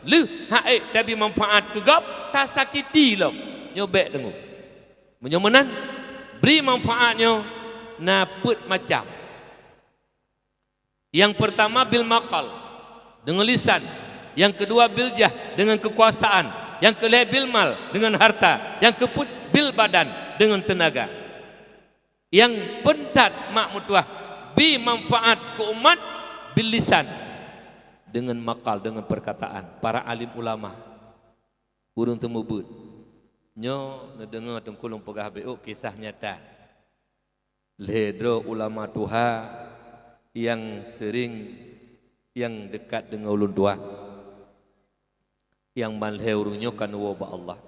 Lheueh han ék tabri manfaat keu gob, tasakiti lom. Nyoe bèk deungoe. Meunyoe meunan, bri manfaat nyoe na peuet macam. Nyang peurtama bil maqal, deungon lisan. Nyang keudua bil jah, deungon keukuasaan. Nyang keulhèe bil mal, deungon harta. Nyang keupeuet bil badan, deungon teunaga. Nyang peuntat mak meutuwah, bi manfaat keu umat, bil lisan, deungon makal, deungon peurkataan para alim ulama. Ureuëng seumeubeuet. Nyoe neudeungoe teungku lôn peugah beuh kisah nyata. Lhée droe ulama tuha nyang seuring, nyang deukat deungon ulôn tuan. Nyang ban lhée ureuëng nyoe ka neuwoe bak Allah.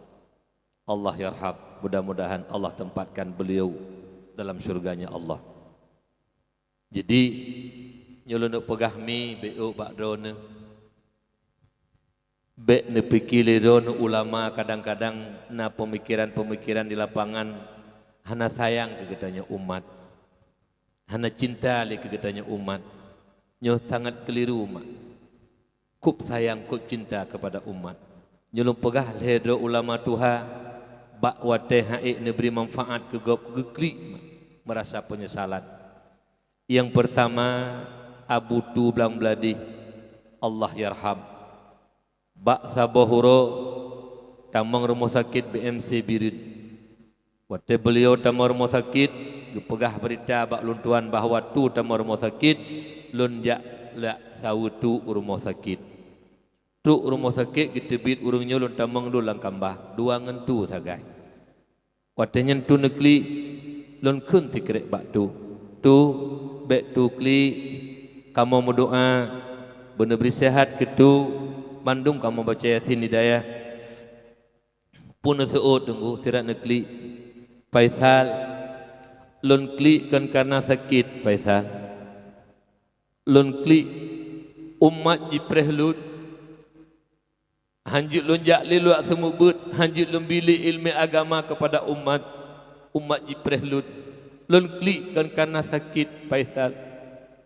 Allah yarham, mudah-mudahan Allah tempatkan beliau dalam syurganya Allah. Jadi, nyoe lôn peugah mi beuh bak droeneuh. Bék neupike lé droeneuh ulama kadang-kadang na peumikiran-peumikiran di lapangan hana sayang keu geutanyoe umat, hana cinta lé keu geutanyoe umat. Nyoe sangat keuliru mak. Kôb sayang, kôb cinta keupada umat. Nyoe lôn peugah lhée droe ulama tuha, bak watée han ék neubri manfaat keu gob geuklik mak, meurasa peunyesalan. Nyang peurtama, Abu Tu Blang Bladih, Allah yarham. Bak saboh uroe tamong rumoh sakét B M C Bireuen. Watée beuliau tamong rumoh sakét, geupeugah beurita bak lôn tuan bahwa Tu tamong rumoh sakét, lôn jak lak saweue Tu u rumoh sakét. Trok rumoh sakét geuteubiet ureuëng nyoe lôn tamong lôn lam kambah, dua ngon Tu sagai. Watée nyan Tu neuklik, lôn kheun sikrék bak Tu, "Tu, bék Tu klik, kamoe meudoá, beuneubri seuhat keu Tu, mandum kamoe baca Yasin hidayah." Pun neuseuôt teungku sirat neuklik, "Faisal, lôn klik kon kareuna sakét, Faisal. Lôn klik umat jipreh lôn." Han jeuet lôn jak lé luwak seumeubeuet, han jeuet lôn bi lé iéleumé agama keupada umat, umat jipreh lôn. Lôn klik kon kareuna sakét, Faisal.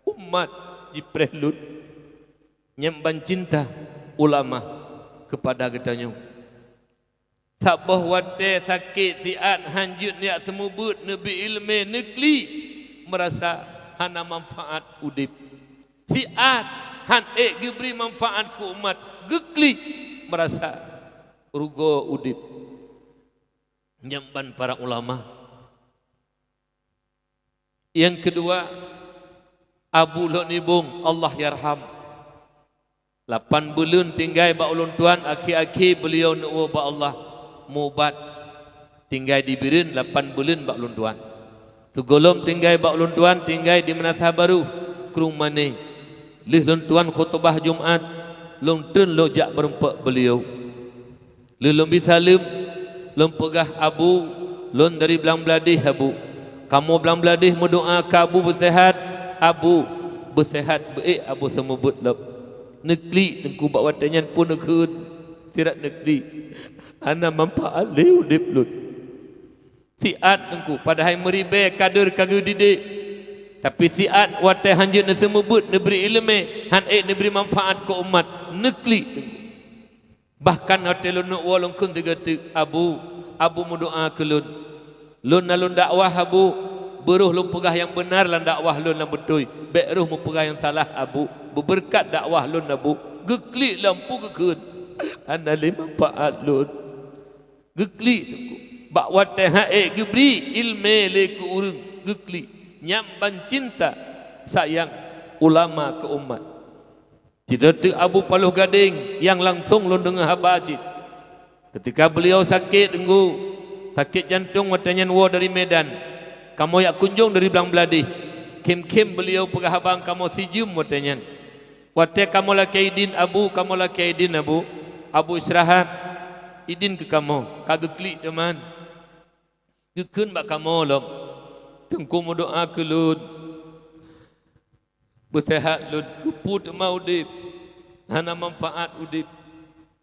Umat jipreh lôn. Nyan ban cinta ulama keupada geutanyoe. Saboh watée sakét siat han jeuet neujak seumeubeuet, neubi iéleumé, neuklik, meurasa hana manfaat udeb. Siat han ék geubri manfaat keu umat, geuklik, meurasa rugoe udeb. Nyan ban para ulama. Nyang keudua, Abu Lhok Nibong, Allah yarham. Lapan buleuen tinggai bak ulôn tuan, akhé-akhé beuliau neuwoe bak Allah, mubat. Tinggai di Bireuen lapan buleuen bak ulôn tuan. Sigohlom tinggai bak ulôn tuan, tinggai di Meunasah Barô, Krueng Mané. Lheueh lôn tuan khutubah Jumat, lôn treun lôn jak meurumpok beuliau. Lheueh lôn bi saleuem, lôn peugah, "Abu, lôn dari Blang Bladeh, Abu. Kamoe Blang Bladeh meudoá keu Abu beuseuhat, Abu, beuseuhat beuék Abu seumeubeuet lom." Neuklik teungku bak watée nyan pun neukheun, sirat neuklik, "Hana manfaat lé udeb lôn." Siat teungku, padahai meuribée kadeuh ka geudidek. Tapi siat watée han jeuet neuseumeubeuet, neubri iéleumé, han ék neubri manfaat keu umat, neuklik teungku. Bahkan watée lôn neuk woe lôn kheun sigoe teuk, "Abu, Abu meudoá keu lôn. Lôn na lôn dakwah, Abu, beuroh lôn peugah nyang beunar lam dakwah lôn nyang beutôi, bék roh meupeugah nyang salah, Abu. Beubeureukat dakwah lôn, Abu." Geuklik lam peue geukheun, "Hana lé manfaat lôn." Geuklik teungku. Bak watée han ék geubri iéleumé lé keu ureuëng, geuklik. Nyan ban cinta sayang ulama keu umat. Sidroe teuk Abu Paloh Gadeng nyang langsong lôn deungoe haba cit. Keutika beuliau sakét teungku, sakét jantong watée nyan woe dari Medan. Kamoe jak kunjong dari Blang Bladeh. Khém-khém beuliau peugah haba ngon kamoe sijeuem watée nyan. Watée kamoe lakée idin, "Abu, kamoe lakée idin, Abu. Abu istirahat. Idin keu kamoe." Ka geuklik teuma. Geukheun bak kamoe lom, "Teungku meudoá keu lôn. Beuseuhat lôn, keupeue teuma udeb, hana manfaat udeb.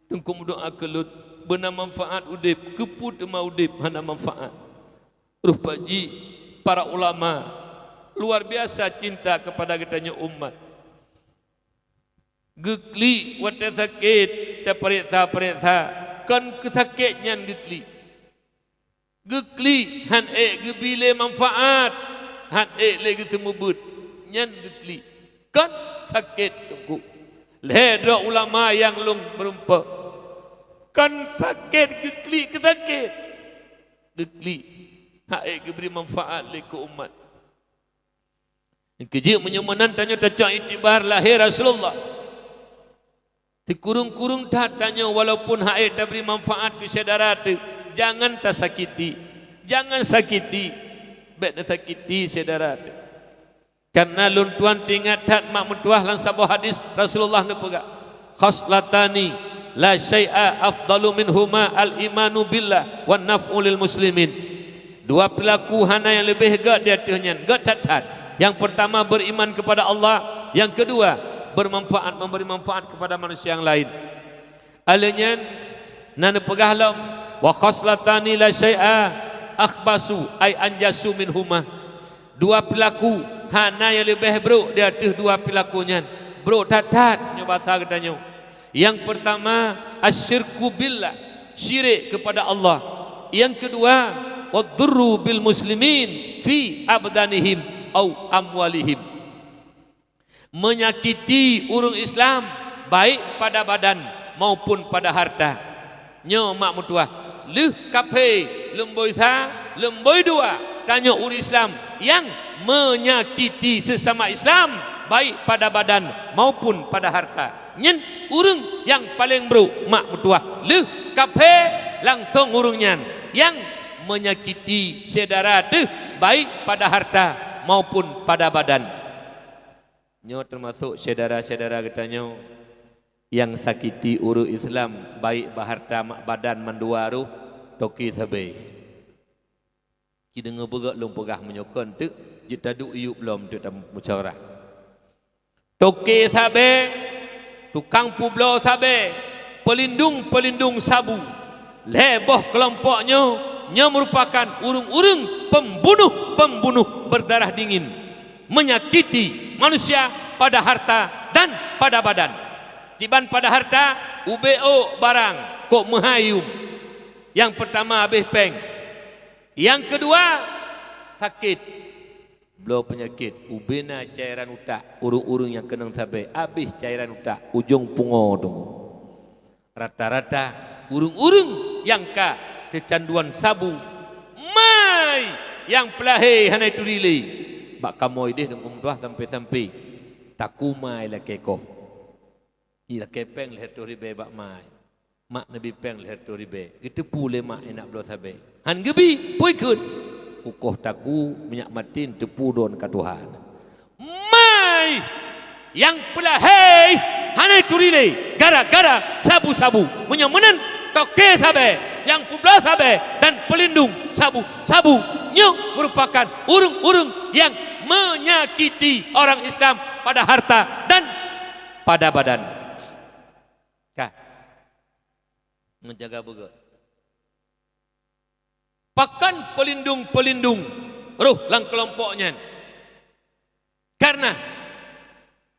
Teungku meudoá keu lôn, beuna manfaat udeb, keupeue teuma udeb, hana manfaat." Rupa jih para ulama luar biasa cinta keupada geutanyoe umat. Geuklik watée sakét, tapareksa-pareksa, kon keu sakét nyan geuklik. Geuklik han ék geubi lé manfaat, han ék lé geuseumeubeuet, nyan geuklik. Kon sakét teungku. Lhée droe ulama nyang lôn meurumpok. Kon sakét geuklik keu sakét. Geuklik, hak ék geubri manfaat lé keu umat. Keujeuet meunyoe meunan tanyoe tacok iktibar lahé Rasulullah. Sikureueng-kureueng that tanyoe, walaupun hak ék tabri manfaat keu syedara teuh, jangan tasakiti. Jangan sakiti. Bék neusakiti syedara teuh. Kareuna lôn tuan teuingat that mak meutuwah lam saboh hadis Rasulullah neupeugah, "Khaslatani la syai'a afdalu minhuma al-imanu billah wan naf'u lil muslimin." Dua peulaku hana nyang leubeh gét di ateueh nyan, gét that-that. Nyang peurtama beriman keupada Allah, nyang keudua bermanfaat, memberi manfaat kepada manusia nyang laén. Alheuh nyan na neupeugah lom, "Wa khaslatani la syai'a akhbasu ay anjasu minhuma." Dua peulaku hana nyang leubeh brok di ateueh dua peulaku nyan. Brok that-that nyoe basa geutanyoe. Nyang peurtama, asyirku billah, syirik keupada Allah. Nyang keudua, wadh-dhurru bil muslimin fi abdanihim au amwalihim. Menyakiti ureuëng Islam, baik pada badan maupun pada harta. Nyoe mak meutuwah, lheueh kaphé leumbôi sa, leumbôi dua, tanyoe ureuëng Islam nyang menyakiti sesama Islam, baik pada badan maupun pada harta. Nyan ureuëng nyang paleng brok mak meutuwah, lheueh kaphé langsong ureuëng nyan nyang menyakiti syedara teuh, baik pada harta maupun pada badan. Nyoe teumasok syedara-syedara geutanyoe nyang sakiti ureuëng Islam, baik bak harta mak badan mandua rôh, toke sabe. Ci deungoe beugét lôn peugah meunyoe kon teuk jeuet taduek iyup lom teuk tamusyawarah. Toke sabe, tukang peubloe sabe, peulindong-peulindong sabu. Lhée boh keulompok nyoe, nyoe meurupakan ureuëng-ureuëng pembunuh-pembunuh berdarah dingin, menyakiti manusia pada harta dan pada badan. Kiban pada harta, ubé ôk barang kok meuhai yum. Nyang peurtama habéh péng. Nyang keudua, sakét. Bloe peunyakét, ubé na cairan utak, ureuëng-ureuëng nyang keunong sabe, habéh cairan utak, ujong pungo teungku. Rata-rata ureuëng-ureuëng nyang ka keucanduan sabu, mai nyang peulahé hana turi lé. Bak kamoe idéh teungku meutuah sampe-sampe taku mai lakée koh. Ilakée péng lhée reutôh ribée bak mai. Mak neubi péng lhée reutôh ribée. Geuteupeue lé mak inak bloe sabe. Han geubi, peue kheun? Kukoh taku minyak matin teupeue droen ka tuha. Mai! Nyang peulahé hana turi lé gara-gara sabu-sabu. Meunyoe meunan toke sabe, nyang peubloe sabe dan peulindong sabu-sabu nyoe meurupakan ureuëng-ureuëng nyang menyakiti orang Islam pada harta dan pada badan. Ka. Meujaga beugét. Pakon peulindong-peulindong roh lam keulompok nyan? Karena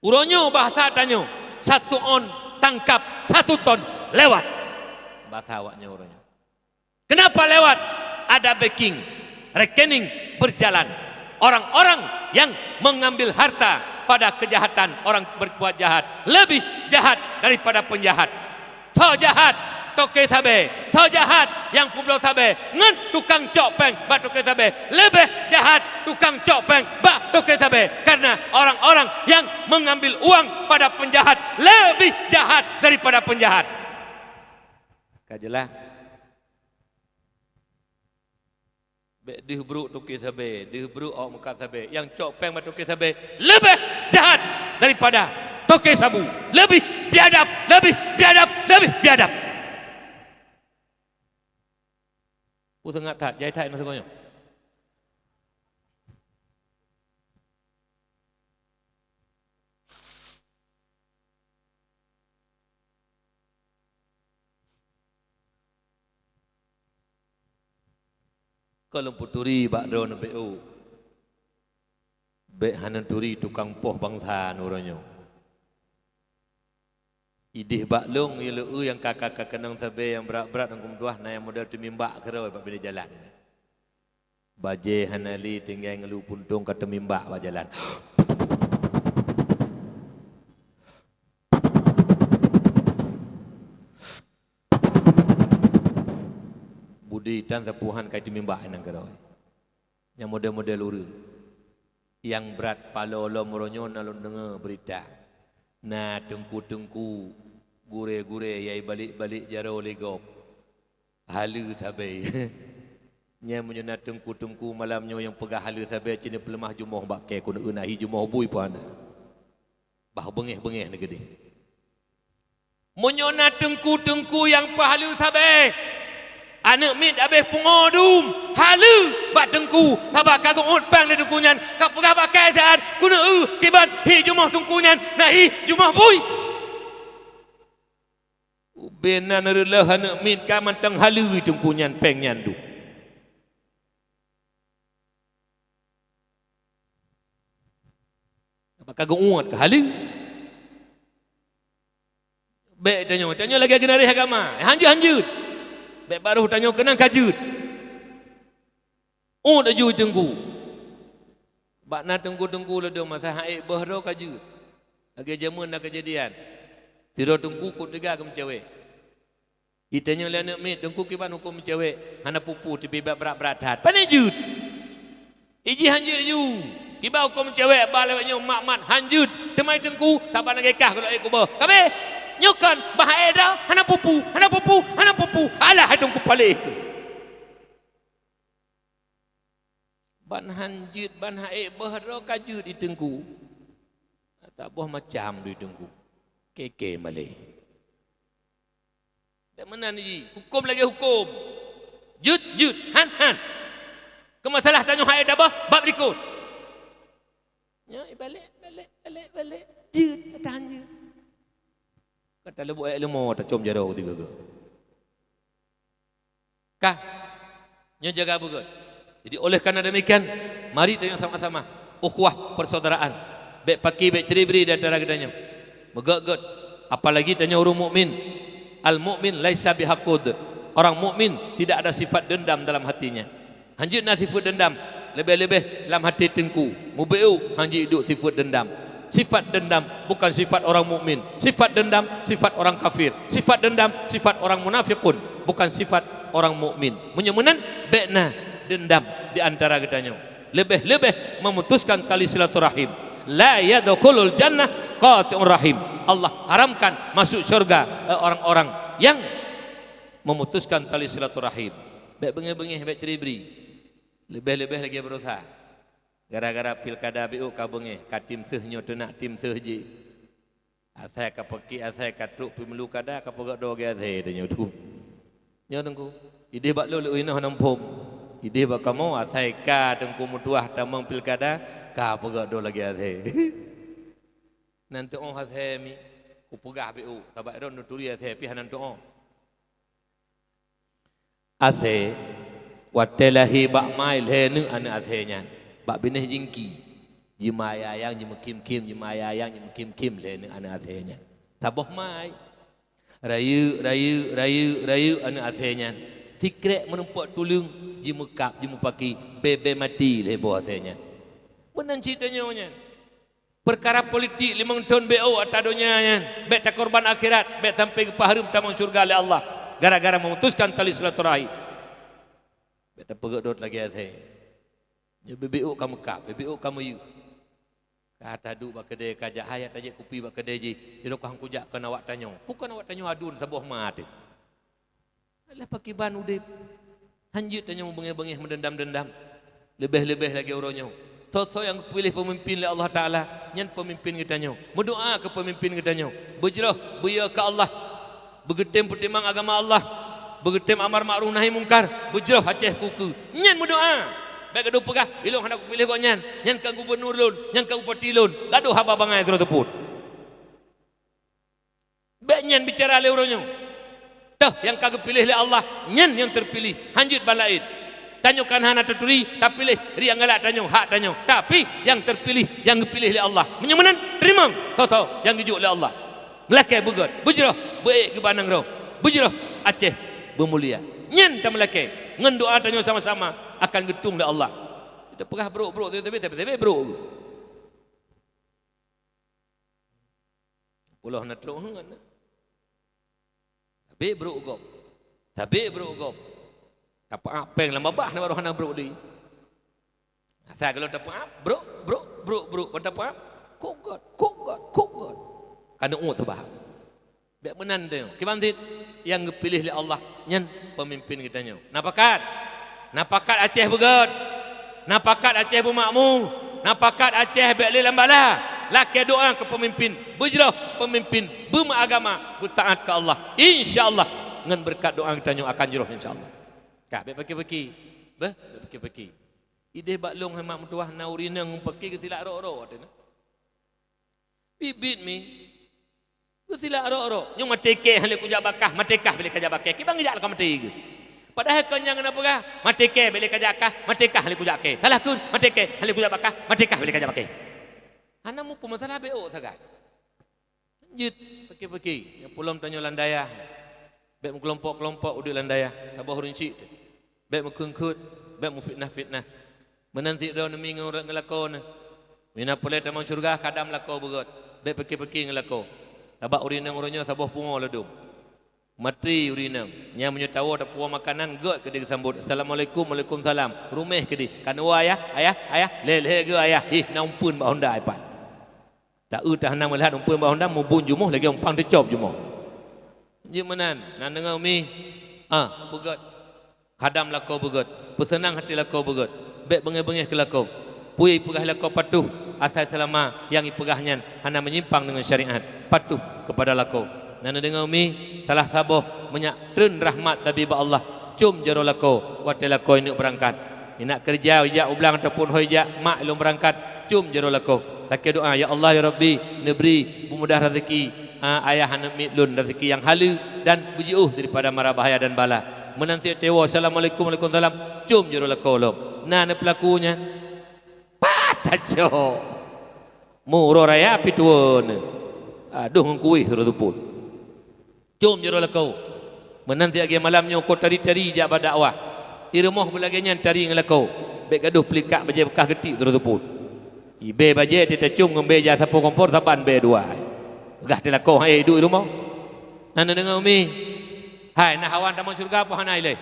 uroe nyoe bahasa tanyoe, satu on tangkap satu ton lewat. Bahasa awak nyoe uroe nyoe. Kenapa lewat? Ada backing, rekening berjalan. Orang-orang yang mengambil harta pada kejahatan, orang berbuat jahat, lebih jahat daripada penjahat. Soe jahat? Toke sabe. Soe jahat? Nyang peubloe sabe ngon tukang cok péng bak toke sabe. Leubeh jahat tukang cok péng bak toke sabe. Karena orang-orang yang mengambil uang pada penjahat lebih jahat daripada penjahat. Ka jeulaih? Bék deuh brok toke sabe, deuh brok awak meukat sabe. Nyang cok péng bak toke sabe leubeh jahat daripada toke sabu. Leubeh biadab, leubeh biadab, leubeh biadab. Peue seungat that, jai that na singoh nyoe. Kon lôn peuturi bak droeneuh bék u, bék hana turi tukang poh bansa uroe nyoe. Idéh bak lôn, yue le-eu nyang ka, ka, ka keunong sabe nyang brat-brat, nyang kumtuah na nyang model teumimbak keudroe bak binéh jalan. Bajée hana lé tinggai ngeulu puntông ka teumimbak bak jalan. Bu-, Di tan sapuhan ka jiteumimbak nyang keudroe. Nyang model-model ureuëng. Nyang brat paloe lom uroe nyoe na lôn deungoe beurita. Na teungku-teungku, gurée-gurée nyang balek-balek jaroe lé gob. Haleue sabe. Nyan meunyoe na teungku-teungku malam nyoe nyang peugah haleue sabe, ci neupeuleumah jumoh bak kée keuneuk na hi jumoh bui pih hana. Bah beungéh-beungéh neuh keudeh. Meunyoe na teungku-teungku nyang peuhaleue sabe, aneuëk miet habéh pungo dum, haleue bak teungku, sabab ka geuôt péng lé teungku nyan, ka peugah bak kée saat, keuneuk eu kiban hi jumoh teungku nyan, na hi jumoh bui. Ubé nan reuloh aneuëk miet ka mantong haleue teungku nyan péng nyan dum. Apakah geuôt ka haleue? Bék tanyoe, tanyoe lagée geunaréh agama, hanjeuet-hanjeuet. Bék baroh tanyoe keunong ka jeuet. Ôt aju teungku. Bak na teungku-teungku ladôm masa han ék boh droe ka jeuet. Lagée jameun na keujadian. Sidroe teungku keu teuga keu meucewek. Itanyong lé aneuëk miet, teungku kiban hukôm meucewek, hana pupu tapi brat-brat that. Pane jeuet? Iji hanjeuet ju. Kiban hukôm meucewek ba lawét nyoe mat-mat hanjeuet. Teuma teungku, saban lagée kah golok ék kuboh. Kabeh, nyoe kon bah ék droe, hana pupu, hana pupu, hana pupu. Alah hai teungku paléh. Ban hanjeuet, ban han ék boh droe ka jeuet di teungku. Saboh macam di teungku. Keke malée. Dak meunan ji, hukôm lagée hukôm. Jeuet, jeuet, han, han. Keu masalah tanyoe han ék taboh, bab likot. Nyoe ibalek, balek, balek, balek. Jeuet, tahan jeuet. Kata leubuk ayat leumo tacom jaroe tiga-tiga. Kah? Nyoe jaga beugét. Jadi oleh karena demikian, mari tanyoe sama-sama ukhuwah persaudaraan. Bék paki, bék ceuri-bri di antara geutanyoe. Meugét-gét, apalagi tanyoe ureuëng mukmin. Al-mukmin laisa bihaqud. Orang mukmin tidak ada sifat dendam dalam hatinya. Hanjeuet na sifat dendam, leubeh-leubeh lam até teungku. Mubeuk hanjeuet duek sifat dendam. Sifat dendam bukan sifat orang mukmin. Sifat dendam sifat orang kafir. Sifat dendam sifat orang munafikun, bukan sifat orang mukmin. Meunyoe meunan, bék na dendam di antara geutanyoe. Leubeh-leubeh memutuskan tali silaturahim. La yadkhulul jannah qati'ur rahim. Allah haramkan masuk syurga, eh, orang-orang yang memutuskan tali silaturahim. Bék beungéh-beungéh, bék ceuri-bri. Leubeh-leubeh lagée beudosa. Gara-gara pilkada bék ka beungéh, ka tim seuh nyoe teunak tim seuh jih. Asai ka peuki, asai ka trok peumilu kada, ka peugét droe lagée asai tanyoe tu. Nyoe teungku, ideh bak lôn leueh inoe hana muphom. Ideh bak kamoe asai ka teungku meutuah tamong pilkada, ka peugét droe lagée asai. Nan teuoh asai mi, kupeugah bék, sabab droe neuturi asai pih hana teuoh. Asai, watée lahé bak ma lhée neuk aneuëk asai nyan, bak binéh jingki. Jimeuayang-ayang, jimeukhém-khém, jimeuayang-ayang, jimeukhém-khém lhée neuk aneuëk asai nyan. Saboh ma. Rayeuk, rayeuk, rayeuk, rayeuk aneuëk asai nyan. Sikrék meurumpok tuleueng, jimeukab, jimeupaki, bée-bée maté lhée boh asai nyan. Meunan cit tanyoe nyan. Peukara politik limong thon bék ôk ata donya nyan, bék takorban akhirat, bék sampai geupeuhareuem tamong syeuruga lé Allah gara-gara memutuskan tali silaturahim. Bék tapeugét rot lagée asai. Nyoe bibit ôk ka meukab, bibit ôk ka meuyeuh. Ka taduek bak keudée ka jak, hai tajak kupi bak keudée jih, sidroe ka han kujak kon awak tanyoe. Bukon awak tanyoe aduen saboh ma teuh. Alah pakriban udeb. Hanjeuet tanyoe meubeungéh-beungéh meudendam-dendam. Leubeh-leubeh lagée uroe nyoe. Soe-soe nyang geupiléh peumimpin lé Allah Taala, nyan peumimpin geutanyoe. Meudoá keu peumimpin geutanyoe. Beujroh, beuyue keu Allah. Beugeutem peutimang agama Allah. Beugeutem amar makruf nahi mungkar. Beujroh Aceh keu ukeue. Nyan meudoá. Bék gadoh peugah, ilôn hana kupiléh gobnyan. Nyan ka gubunur lôn, nyan ka bupati lôn. Gadoh haba bangai sidroe teupot. Bék nyan bicara lé uroe nyoe. Toh nyang ka geupiléh lé Allah, nyan nyang teupiléh, hanjeuet ban laén. Tanyoe kan hana taturi, tapiléh, ri nyang galak tanyoe, hak tanyoe. Tapi nyang teupiléh, nyang geupiléh lé Allah. Meunyoe meunan, teurimong soe-soe nyang geujok lé Allah. Meulakée beugét, beujroh, beuék geuba nanggroe, beujroh Aceh beumulia. Nyan tameulakée, ngon doá tanyoe sama-sama akan geutueng lé Allah. Tapeugah brok-brok, tapi, tapi, tapi brok. Puloh na trok heuet na. Sabé brok gob. Sabé brok gob. Tapeuap péng lam babah na baroe hana brok deui. Asai golom tapeuap, brok, brok, brok, brok, ban tapeuap, kok göt, kok göt, kok göt. Ka neuôt teubahak. Bék meunan tanyoe. Kiban cit nyang geupiléh lé Allah nyan peumimpén geutanyoe. Na pakat? Na pakat Aceh beugöt? Na pakat Aceh beumakmu? Na pakat Aceh bék lé lam bala? Lakée doá keu peumimpén, beujroh peumimpén, beumeuagama, beutaát keu Allah. Insya Allah, ngon beureukat doá geutanyoe akan jroh insya Allah. Ka, bék paki-paki. Beuh, bék paki-paki. Idéh bak lôn hai mak meutuwah na ureueng inong paki geusilak rok-rok watée na. Bit-bit mi. Geusilak rok-rok. Nyoe maté kée hana lé kujak bak kah, maté kah bék lé kajak bak kée. Kiban geujak lakée maté geuh. Padahai kon nyang na peugah, maté kée bék lé kajak kah, maté kah hana lé kujak kée. Salah kheun, maté kée hana lé kujak bak kah, maté kah bék lé kajak bak kée. Hana muphom masalah bék ôk sagai. Jeuet, paki-paki, nyang peulom tanyoe lam dayah. Bék meukelompok-kelompok udeb lam dayah, saboh ureueng chik teuh. Bék meukeungkeut, bék meufitnah-fitnah. Meunan cit droeneuh mi ngon ureueng ngon lakoe neuh. Meunyoe na peureulée tamong syeuruga, kadam lakoe beugöt. Bék paki-paki ngon lakoe. Sabab ureueng inong uroe nyoe saboh pungo ladôm. Matri ureueng inong. Nyan meunyoe tawoe tapuwoe makanan, göt keudeh geusambot. Assalamualaikum, waalaikumsalam. Ruméh keudeh. Ka neuwoe ayah, ayah, ayah. Lhée-lhée geuh ayah. Hih, na umpeuen bak honda ipat. Ta-eu ta hana meulihat umpeuen bak honda, mubun jumoh lagée umpang teucop jumoh. Jeuet meunan, na deungoe mi? Ah, beugöt. Kadam lakoe beugöt, peuseunang até lakoe beugöt. Bék beungéh-beungéh keu lakoe. Peue ipeugah lakoe patuh, asai seulama nyang ipeugah nyan hana meunyimpang deungon syariat, patuh keupada lakoe. Na neudeungoe mi? Salah saboh meunyak treun rahmat sabe bak Allah, com jaroe lakoe watée lakoe ineuk beurangkat. Inak keureuja ijak u blang ataupun ho ijak, mak lôn beurangkat, com jaroe lakoe. Lakée doá, "Ya Allah, ya Rabbi, neubri beumudah raseuki, a, ayah aneuk miet lôn raseuki nyang haleue dan beujiôh daripada mara bahaya dan bala." Meunan cit tawoe, "Assalamualaikum, waalaikumsalam," com jaroe lakoe lom. Na neupeulaku nyan? Pat tacok! Meuuroe raya pih tuwoe neuh. Adoh ngon kueh sidroe seupôt. Com jaroe lakoe. Meunan siat lagée malam nyoe kon tari-tari jak bak dakwah. I rumoh beulagée nyan tari ngon lakoe. Bék gadôh peulikak bajée beukah geutik sidroe seupôt. Ibée bajée teuh tacom ngon bée jak sapoe kompor saban bée dua. Peugah teuh lakoe han ék duek i rumoh. Na neudeungoe mi? Hai, na hawa tamong syeuruga peue hana ilée?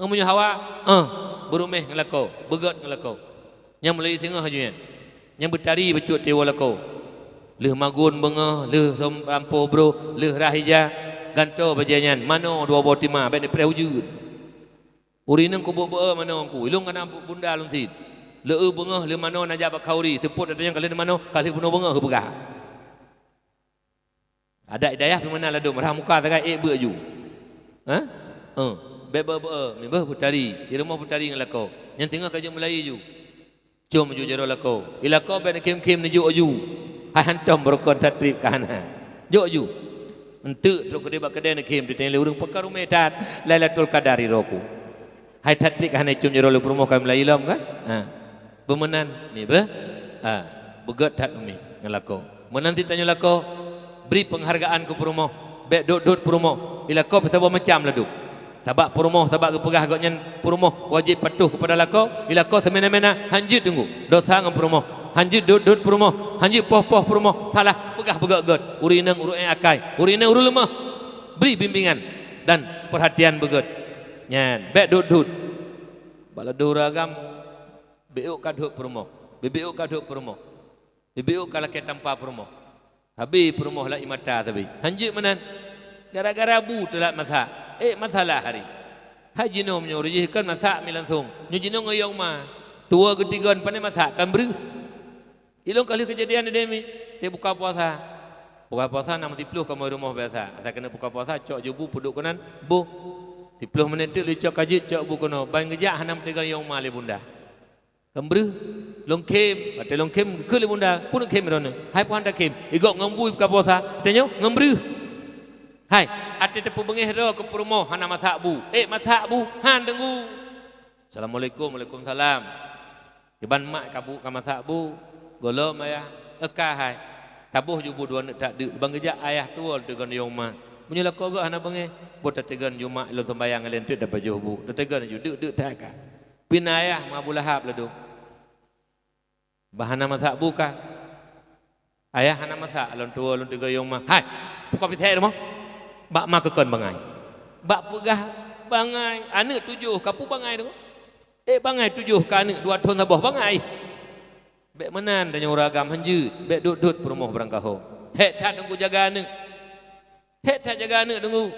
Meunyoe hawa, eh, beuruméh ngon lakoe, beugöt ngon lakoe. Nyang meulayeue singoh aju nyan. Nyang beutari bacut tawoe lakoe. Lheueh magun beungoh, lheueh som-, lampôh broh, lheueh rhah ija, gantoe bajée nyan, manoe dua boh teuma, bék neupreh ujeuen. Ureueng inong kubu beu-e manoe ku, ilong kana bu-, bunda lôn sit. Lheueh beungoh lheueh manoe na jak bak khauri, seupôt ata nyang ka lheueh manoe, ka lheueh bunoe beungoh geupeugah. Adat i dayah pih meunan ladôm, rhah muka sagai ék beuet ju. Hah? Eh, bék beu-beu, meuboh beutari, i rumoh beutari ngon lakoe. Nyan teungoh ka jeuet meulayeue ju. Com ju jaroe lakoe. I lakoe bék neukhém-khém neujok ju. Hai hantom beurukon that treb ka hana. Jok ju. Enteuk trok keudeh bak keudè neukhém, teutanyong lé ureueng, "Pakon rumé that Lailatul Qadar i droe ku?" Hai that treb ka hana com jaroe lé peurumoh ka meulayeue lom kan? Ha. Beumeunan, mi beuh? Ha, beugöt that umi ngon lakoe. Meunan cit tanyoe lakoe, bri peunghargaan keu peurumoh, bék dot-dot peurumoh. I lakoe pih saboh macam ladôm. Sabab peurumoh, sabab geupeugah gobnyan peurumoh wajéb patuh keupada lakoe, i lakoe seumena-mena han jeuet teunggu dosa ngon peurumoh, han jeuet dot-dot peurumoh, han jeuet poh-poh peurumoh, salah peugah beugöt-göt, ureueng inong ureueng ék akai, ureueng inong ureueng leumoh. Bri bimbingan dan peurhatian beugöt. Nyan, bék dot-dot. Bak ladôm ureueng agam, bék ôk ka dot peurumoh, bék, bék ôk ka dot peurumoh. Bibeuek ka lakée tampa peurumoh. Habéh peurumoh lam ié mata sabe. Han jeuet meunan. Gara-gara bu teulat masak. Eh, masalah hari. Hai jinoe meunyoe ureueng jih kon masak mi langsong. Nyoe jinoe ngon yong ma. Tuwoe geutigon, pane masak kan breuh. Ilong ka lheueh keujadian di demi. Teubuka puasa. Buka puasa na meusiploh kamoe rumoh biasa. Asai keuneuk buka puasa, cok ju bu peuduek keunan, boh. Siploh menit teuk lheueh cok ka jeuet, cok bu keunoe. Ban geujak hana meuteugon yong ma lé bunda. Kan breuh, lôn khém, watée lôn khém, geukheun lé bunda, "Peue neukhém droeneuh? Hai peue han takhém? Igob ngon bu ibuka puasa, tanyoe ngon breuh." Hai, até tapeubeungéh droe keu peurumoh hana masak bu. Eh, masak bu, han deunggu. "Assalamualaikum." "Waalaikumsalam." Kiban mak ka bu, ka masak bu, gohlom ayah, euka hai. Taboh ju bu dua neuk that deuk, ban geujak ayah tuwoe teugon yong ma. Meunyoe lakoe geuh hana beungéh, boh tateugon ju mak lôn seumbahyang lé enteuk tapajoh bu, tateugon ju deuk-deuk that ka. Pih na ayah ma Abu Lahab ladôm. Bah hana masak bu ka. Ayah hana masak, lôn tuwoe lôn teugon yong ma. "Hai, pukoe pisek rumoh. Bak ma keukon bangai." Bak peugah Bangai, aneuk tujoh, kapeue bangai tu? Eh, bangai tujoh ka aneuk dua thon saboh bangai. Bék meunan tanyoe ureueng agam hanjeuet, bék dot-dot peurumoh barangkaho. Hék that Teungku jaga aneuk. Hék that jaga aneuk Teungku.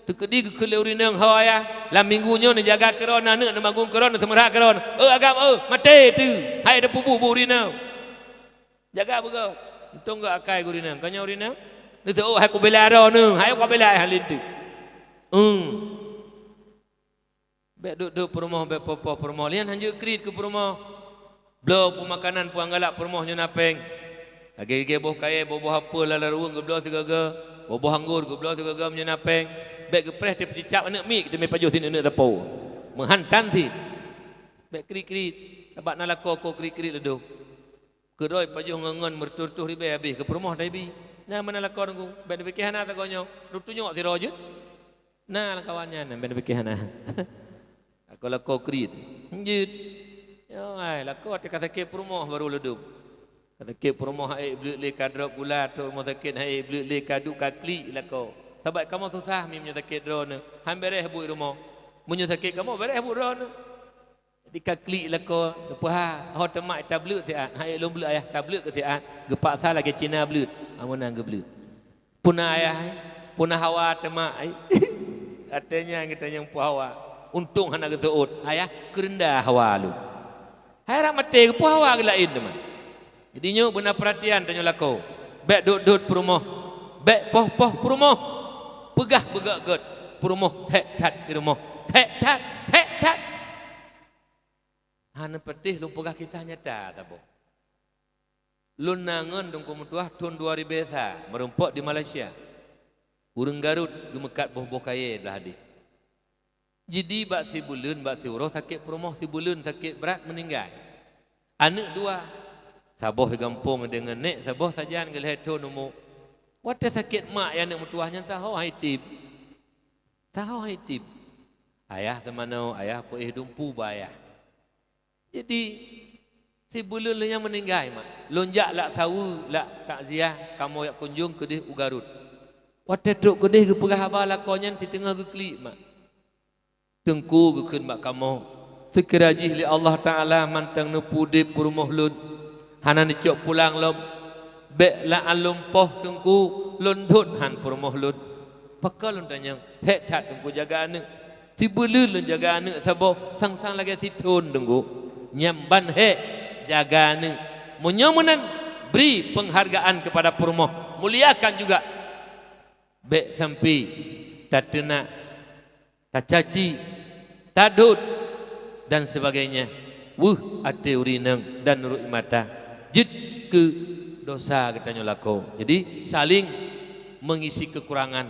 Teukeudi geukheun lé ureueng inong, "Ho ayah, lam minggu nyoe neujaga keudroe aneuk, neumagun keudroe, neuseumeurah keudroe." "Oh agam, oh, maté teuh, hai teupubuet bu ureueng inong." Jaga beugöt. Untông geuh akai geuh ureueng inong. Ka nyoe ureueng inong, "Neuseuôt hai kubela droeneuh, hai kubela ayah linteuh." Hmm. Bék dot-dot peurumoh, bék poh-poh peurumoh. Lian hanjeuet kriet keu peurumoh. Bloe peue makanan, peue galak peurumoh nyoe na péng. Lagée-lagée boh kayée, boh-boh apel lam laruweueng geubloe sigoe-goe, boh-boh anggô geubloe sigoe-goe meunyoe na péng. Bék geupreh teupeucicab aneuk miet, teumé pajoh sineuk-neuk sapo. Meuhan tan cit. Bék kriet-kriet, sabab na lakoe ko kriet-kriet leudôh. Keudroe pajoh ngon-ngon meureutoh-reutoh ribée habéh keu peurumoh taibi. Na meunan lakoe Teungku, bék neupike hana sagoe nyoe, rot tunyok sidroe jeuet. Na lam kawan nyan, bék neupike hana. Lakoe-lakoe kriet. Jeuet. Yo, ai, lakoe watée ka sakét peurumoh barô leudum. Ka sakét peurumoh, hai bleuet lé ka drop gula, trok rumoh sakét, hai bleuet lé ka duek ka klik lakoe. Sabab kamoe susah mi meunyoe sakét droeneuh, han béreh buet rumoh. Meunyoe sakét kamoe, béreh buet droeneuh. Jadi ka klik lakoe, neupeugah, "Ho teuma tableuet siat." "Hai lôn bleuet ayah." "Tableuet keu siat." Geupaksa lagée Cina bleuet. Ameunan geubleuet. Peue na ayah, eh? Peue na hawa teuma, eh? Watée nyan geutanyong peue hawa. Untông hana geuseuôt. "Ayah, keureunda hawa lôn." Hai rab maté, peue hawa geuh laén teuma. Jadi nyoe beuna peuratian tanyoe lakoe. Bék dot-dot peurumoh. Bék poh-poh peurumoh. Peugah beugöt-göt. Peurumoh hék that di rumoh. Hék that, hék that. Hana patéh lôn peugah kisah nyata saboh. Lôn na ngon Teungku meutuah thon dua ribée sa, meurumpok di Malaysia. Ureuëng Garut geumeukat boh-boh kayée blah deh. Jidi bak sibuleuen, bak siuroe sakét peurumoh, sibuleuen sakét brat meuninggai. Aneuk dua, saboh di gampông deungon nék, saboh sajan geulhée thon umu. Watée sakét mak nyang aneuk meutuah nyan saho hai tieb. Saho hai tieb. Ayah teumanoe, ayah peuéh dumpu bak ayah. Jadi, sibuleuen lheueh nyan meuninggai mak. Lôn jak lak saweue, lak takziah, kamoe jak kunjong keudeh u Garut. Watée trok keudeh geupeugah haba lakoe nyan siteungoh geuklik mak. Teungku geukheun bak kamoe, seukira jih lé Allah Taala mantong neupeu udeb peurumoh lôn, hana neucok pulang lom. Bék la'an lôn poh Teungku, lôn dot han peurumoh lôn. Pakon lôn tanyong, hék that Teungku jaga aneuk. Sibuleuen lôn jaga aneuk saboh, sang-sang lagée sithon Teungku. Nyan ban hék, jaga aneuk. Meunyoe meunan, bri peunghargaan keupada peurumoh, muliakan juga. Bék sampai tateunak, tacaci, tadot, dan sebagainya. Weueh até ureuëng inong dan nurot mata, jeuet keu dosa geutanyoe lakoe. Jadi, saling mengisi kekurangan.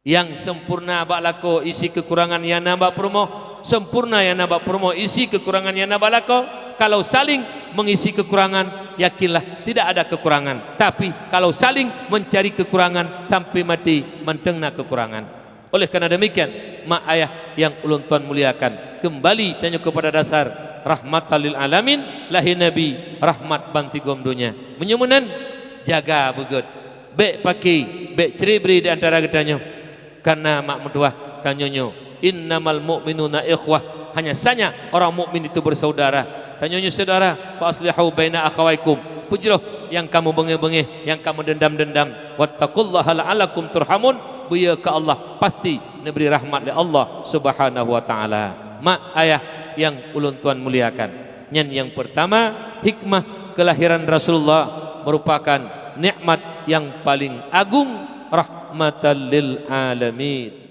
Nyang sempurna bak lakoe isi kekurangan nyang na bak peurumoh, sempurna nyang na bak peurumoh isi kekurangan nyang na bak lakoe. Kalau saling mengisi kekurangan, yakinlah tidak ada kekurangan. Tapi, kalau saling mencari kekurangan, sampai mati mantong na kekurangan. Oleh karena demikian, mak ayah nyang ulôn tuan muliakan, kembali tanyoe kepada dasar, rahmatan lil alamin, lahé Nabi, rahmat bansigom donya. Meunyoe meunan, jaga beugét. Bék paké, bék cre-bre di antara geutanyoe. Karena mak meutuah tanyoe nyoe, "Innamal mu'minuna ikhwah." Hanya saja orang mukmin itu bersaudara. Tanyoe nyoe saudara, "Fa aslihu baina akhawaikum." Peujroh nyang kamoe beungéh-beungéh, nyang kamoe dendam-dendam. "Wattaqullaha la'allakum turhamun." Beuye keu Allah, pasti neubri rahmat lé Allah Subhanahu wa Taala. Mak ayah nyang ulôn tuan muliakan, nyan nyang pertama, hikmah kelahiran Rasulullah merupakan nikmat yang paling agung, rahmatan lil alamin.